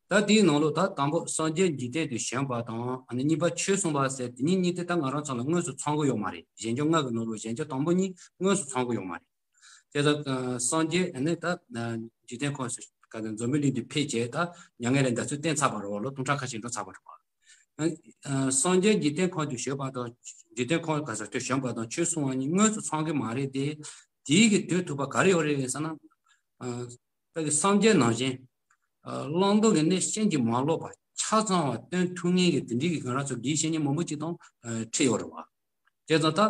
ད་དེའི་ནང་ལོགས་ད་དང་པོ་སངས་རྒྱས་འཇིག་རྟེན་དུ་བྱོན་པ་དང་ཨ་ནི་གཉིས་པ་ཆོས་གསུངས་པ་ཟེར་དེ་གཉིས་གཉིས་དེ་ད་ང་རང་ཚོ་ལ་དངོས་སུ་ཚང་གི་ཡོད་མ་རེད། གཞན་སྐྱོན་ལྔ་གི་ནང་ལོགས་གཞན་སྐྱོན་དང་པོ་གཉིས་དངོས་སུ་ཚང་གི་ཡོད་མ་རེད། དེ་ལྟར་སངས་རྒྱས་ནི་ད་འཇིག་རྟེན་ཁམས་སུ་ག་ནས་འཛམ་བུའི་གླིང་དུ་ཕེབས་རྗེས་ད་མྱ་ངན་ལས་འདའ་ཚུལ་བསྟན་ཚར་བ་རེད་བ། ལོ་སྟོང་ཕྲག་ཁ་ཤས་འགྲོ་ཚར་བ་རེད་བ། སངས་རྒྱས་འཇིག་རྟེན་ཁམས་དུ་བྱོན་པ་དང་འཇིག་རྟེན་ཁམས་ག་ས་དུ་བྱོན་པ་དང་ཆོས་གསུང་བ་གཉིས་དངོས་སུ་ཚང་གི་མ་རེད་དེ། དེའི་གི་དོད་ཐུབ་པ་ག་རེ་ཡོད་རེད་ཟེར་ན། ད་གི་སངས་རྒྱས་ནང་བཞིན་བླང་དོར་གྱི་གནས་ཤིན་ཏུ་མ་ལོག་པ་ཆ་ཚང་བ་སྟོན་ཐུབ་མཁན་གྱི་དེ་འདྲའི་གི་ང་རང་ཚོ་དགེ་བའི་བཤེས་གཉེན་མང་པོ་ཅིག་དང་འཕྲད་ཡོད་རེད་བ། དེ་ཙང་ད་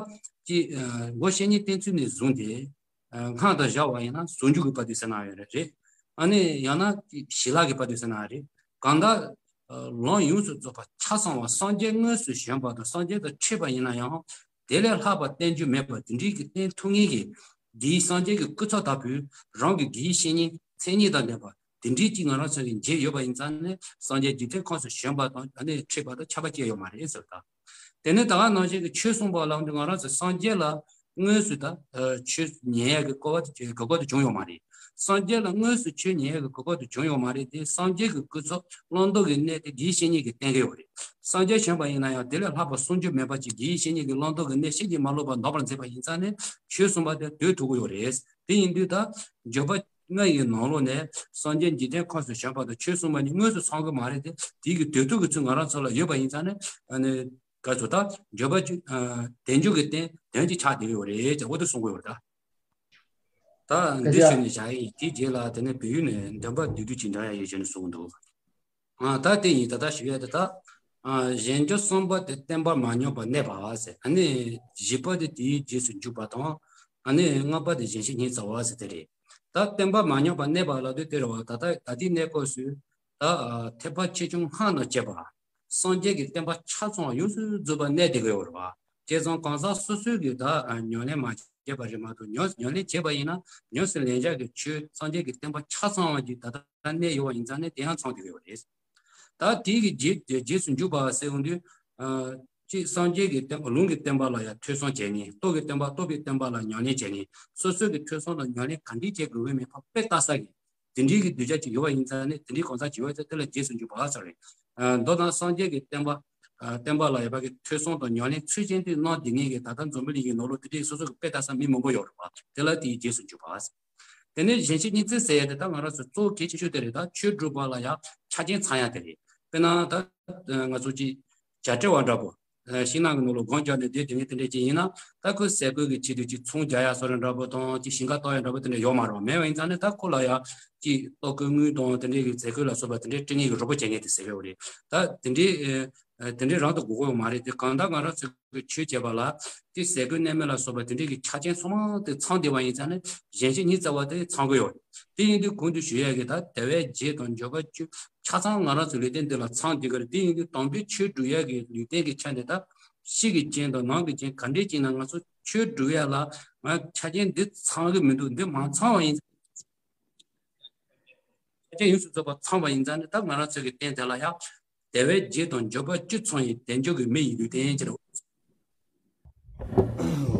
ཅི་ཨ་མགོ་བཤེས་གཉེན་བསྟེན་ཚུལ་ནས་བཟུང་སྟེ། ཨ་སྔགས་དང་སྦྱར་བ་ཡིན་ན་ཟུང་འཇུག་གི་བར་དུ་ཟེར་ན་ཡང་རེད། ཨ་ནི་ཡང་ན་ཅི་ཞི་ལྷག་གི་བར་དུ་ཟེར་ན་ཡང་རེད། གང་ལྟར་ཨ་ལམ་ཡོངས་སུ་རྫོགས་པ་ཆ་ཚང་བ་སངས་རྒྱས་དངོས་སུ་བྱོན་པ་དང་སངས་རྒྱས་དང་འཕྲད་པ་ཡིན་ན་ཡང་དེ་ལས་ལྷག་པ་བསྟན་རྒྱུ་མེད་པ་དེ་འདྲའི་གི་བསྟན་ཐུབ་ངེས་ཀྱི་འདིའི་སངས་རྒྱས་ཀྱི་སྐུ་ཚབ་ལྟ་བུའི་རང་གི་དགེ་བའི་བཤེས་གཉེན་མཚན་ཉིད་དང་ལྡན་པ་དེ་འདྲའི་ཅིག་ང་རང་ཚོ་གི་མཇལ་ཡོད་པ་ཡིན་ཙང་ནས་སངས་རྒྱས་འཇིག་རྟེན་ཁམས་སུ་བྱོན་པ་དང་ཨ་ནི་འཕྲད་པ་དང་ཁྱབ་པ་ཅི་ཡང་ཡོད་མ་རེད་ཟེར་ད། དེ་ནས་ད་ག་ནང་བཞིན་གྱི་ཆོས་གསུངས་པ་ལ་འདི་ང་རང་ཚོ་སངས་རྒྱས་ལ་དངོས་སུ་ད་ཨ་ཆོས་ཉན་ཡག་གི་གོ་བ་དེ་གོ་སྐབས་དེ་བྱུང་ཡོད་མ་རེད། སངས་རྒྱས་ལ་དངོས་སུ་ཆོས་ཉན་ཡག་གི་གོ་སྐབས་དེ་བྱུང་ཡོད་མ་རེད་དེ། སངས་རྒྱས་ཀྱི་སྐུ་ཚབ་བླང་དོར་གྱི་གནས་དེ་དགེ་བའི་བཤེས་གཉེན་གྱིས་བསྟན་གྱི་ཡོད་རེད། སངས་རྒྱས་བྱོན་པ་ཡིན་ན་ཡང་དེ་ལས་ལྷག་པ་གསུང་རྒྱུ་མེད་པ་ཅིག་དགེ་བའི་བཤེས་གཉེན་གྱིས་བླང་དོར་གྱི་གནས་ཕྱིན་ཅི་མ་ལོག་པར་འདོགས་པར་མཛད་པ་ཡིན་ཙང་ནས་ཆོས་གསུངས་པ་དེ་སྡོད་ཐུབ་ཀྱི་ཡོད་རེད། དེ་ཡིན་དུས་ད་འགྱུར་བ་ལྔ་ཡི་ནང་ལོགས་ནས་སངས་རྒྱས་འཇིག་རྟེན་ཁམས་སུ་བྱོན་པ་དང་ཆོས་གསུངས་པ་གཉིས་དངོས་སུ་ཚང་གི་མ་རེད་དེ། དེའི་གི་སྡོད་ཐུབ་ཀྱི་ཚུལ་ང་རང་ཚོ་ལ་ཡོད་པ་ཡིན་ཙང་ནས་ཨ་ནི་ག་ཚོད་ད་འགྱུར་བ་བཅུ་ཨ་དལ་འབྱོར་གྱི་རྟེན་དོན་གཅིག་ཆགས་བསྡད་ཀྱི་ཡོད་རེད་ཅེས་འོ་དེ་གསུང་གི་ཡོད་རེད་ད། ད་འདི་ཞུས་ནས་བཞག་ཡིན། དེའི་རྗེས་ལ་དེ་ནས་བོད་ཡིག་ནས་འདོན་པ་བསྡུས་བསྡུས་ཅིག་འདོན་ཡ་ཡོད་ཅེས་ནས་གསུངས་འདུག་ཨ་ད་དེ་ཡིན། ད་ལྟ་ཞུ་ཡ་དེ་ད། ཨ་གཞན་འབྱོར་གསུམ་པ་དེ་བསྟན་པ་མ་ཉམས་པར་གནས་པ་ཟེར། ཨ་ནི་བཞི་པ་དེ་དེའི་རྗེས་སུ་འཇུག་པ་དང་། ཨ་ནི་ལྔ་པ་དེ་གཞན་ཕྱིར་སྙིང་བརྩེ་བ་ཟེར་དེ་རེད། ད་བསྟན་པ་མ་ཉམས་པར་གནས་པ་ལབ་དུས་དེ་རེད་བ། ད་ལྟ་ད་ལྟའི་གནས་སྐབས་སུ་ད་ཨ་ཐེག་པ་ཆེ་ཆུང་སྔགས་དང་བཅས་པ་སངས་རྒྱས་ཀྱི་བསྟན་པ་ཆ་ཚང་བ་ཡོངས་སུ་རྫོགས་པ་གནས་བསྡད་ཀྱི་ཡོད་རེད་བ། བྱས་ཙང་གང་ཟག་སོ་སོའི་གི་ད་ཨ་ཉམས་ལེན་མ་བྱས་པ་རེད་མ་གཏོགས་ཉམས་ཉམས་ལེན་བྱས་པ་ཡིན་ན་ཉམས་སུ་ལེན་བྱ་གི་ཆོས་སངས་རྒྱས་ཀྱི་བསྟན་པ་ཆ་ཚང་བ་ཅིག་ད་ལྟ་གནས་ཡོད་པ་ཡིན་ཙང་ནས་དེ་ཡང་ཚང་བསྡད་ཀྱི་ཡོད་རེད། ད་དེའི་གི་རྗེས་རྗེས་སུ་འཇུག་པ་ཟེར་ཡོང་དུས། ཨ་ཅིག་སངས་རྒྱས་ཀྱི་བསྟན་པ་ལུང་གི་བསྟན་པ་ལ་ཡང་ཐོས་བསམ་བྱེད་མཁན། རྟོགས་ཀྱི་བསྟན་པ་རྟོགས་པའི་བསྟན་པ་ལ་ཉམས་ལེན་བྱེད་མཁན། སོ་སོའི་གི་ཐོས་བསམ་དང་ཉམས་ལེན་ག་འདྲས་བྱེད་དགོས་མིན་ཕར་དཔེ་ལྟ་ས་གི་དེ་འདྲའི་གི་གདུལ་བྱ་ཅིག་ཡོད་པ་ཡིན་ཙང་ནས་དེ་འདྲའི་གང་ཟག་ཅིག་ཡོད་ཙང་དེ་ལ་རྗེས་སུ་འཇུག་པ་ཟེར་རེད། ཨ་མདོར་ན་སངས་རྒྱས་ཀྱི་བསྟན་པ་ཨ་བསྟན་པ་ལ་ཡོད་པ་གི་ཐོས་བསམ་དང་ཉམས་ལེན་ཚུལ་བཞིན་དུ་གནང་བསྡད་མཁན་གྱི་ད་ལྟ་འཛམ་བུ་གླིང་གི་ནང་ལོགས་དེ་འདྲའི་སོ་སོ་གི་དཔེ་ལྟ་ས་མི་མང་པོ་ཡོད་རེད་པ། དེ་ལ་དེའི་རྗེས་སུ་འཇུག་པ། དེ་ནས་གཞན་ཕྱིར་སྙིང་བརྩེ་ཟེར་ཡ་དེ་ད་ང་རང་ཚོ་གཙོ་བོ་གལ་ཆེ་ཤོས་དེ་རེད། ད་ཆོས་སྒྲུབ་པ་ལ་ཡང་ཆ་རྐྱེན་ཚང་ཡ་དེ་རེད། དཔེར་ན་ད་ང་ཚོ་ཅིག་བྱ་བྲལ་བ་འདྲ་པོ། ཤིང་ནགས་ཀྱི་ནང་ལ་སྒོམ་རྒྱག་ནས་བསྡད་དེ་ནས་དེ་འདྲ་ཅིག་ཡིན་ན། ད་ཁོའི་ཟས་གོས་ཀྱི་ཆེད་དུ་ཅིག་ཚོང་རྒྱག་ཡ་བཟོ་འདྲ་འདྲ་པོ་དང་ཅིག་ཞིང་ཁ་གཏོང་ཡ་འདྲ་པོ་དེ་འདྲ་ཡོད་མ་རེད། མེད་པ་ཡིན་ཙང་ནས་ད་ཁོ་ལ་ཡང་ཅིག་ལྟོ་གོས་དངུལ་དང་དེ་འདྲའི་གི་ཟས་གོས་ལ་སོགས་པ་དེ་འདྲའི་སྤྲད་མཁན་གྱི་རོགས་པ་བྱེད་མཁན་དེ་ཟེར་གི་ཡོད་རེད། ད་དེ་འདྲའི་ཨ་དེ་འདྲའི་རང་དུ་དགོས་ཀྱི་ཡོད་མ་རེད་དེ། གང་ལྟར་ང་རང་ཚོ་གི་ཆོས་བྱེད་པ་ལ་དེ་ཟས་གོས་གནས་མལ་ལ་སོགས་པ་དེ་འདྲའི་གི་ཆ་རྐྱེན་ཚང་མ་དེ་ཚང་བསྡད་པ་ཡིན་ཙང་ནས་གཞན་ཕྱིར་སྙིང་བརྩེ་བ་དེ་ཚང་གི་ཡོད་རེད། དེ་ཡིན་དུས་གོང་དུ་ཞུ་ཡས་ཀྱི་ད་དལ་བའི་རྗེས་དང་འབྱོར་པ་བཅུ་ཆ་ཚང་ང་རང་ཚོའི་ལུས་རྟེན་འདི་ལ་ཚང་བསྡད་ཀྱི་རེད། དེ་ཡིན་དུས་དམ་པའི་ཆོས་སྒྲུབ་ཡས་ཀྱི་ལུས་རྟེན་གྱི་ཆ་ནས་ད་ཕྱི་གི་རྐྱེན་དང་ནང་གི་རྐྱེན་ག་འདྲས་ཅིག་ན་ང་ཚོ་ཆོས་སྒྲུབ་ཡས་ལ་ང་ཆ་རྐྱེན་འདི་ཚང་གི་མི་འདུག་འདི་མ་ཚང་བ་ཡིན། ཆ་རྐྱེན་ཡོངས་སུ་རྫོགས་པ་ཚང་བ་ཡིན་ཙང་ནི་ད་ང་རང་ཚོ་གི་རྟེན་དེ་ལ་ཡང་དལ་བའི་རྗེས་དང་འབྱོར་པ་བཅུ་ཚང་བའི་དལ་འབྱོར་གྱི་མི་ཡི་ལུས་རྟེན་ཅེས་རེད།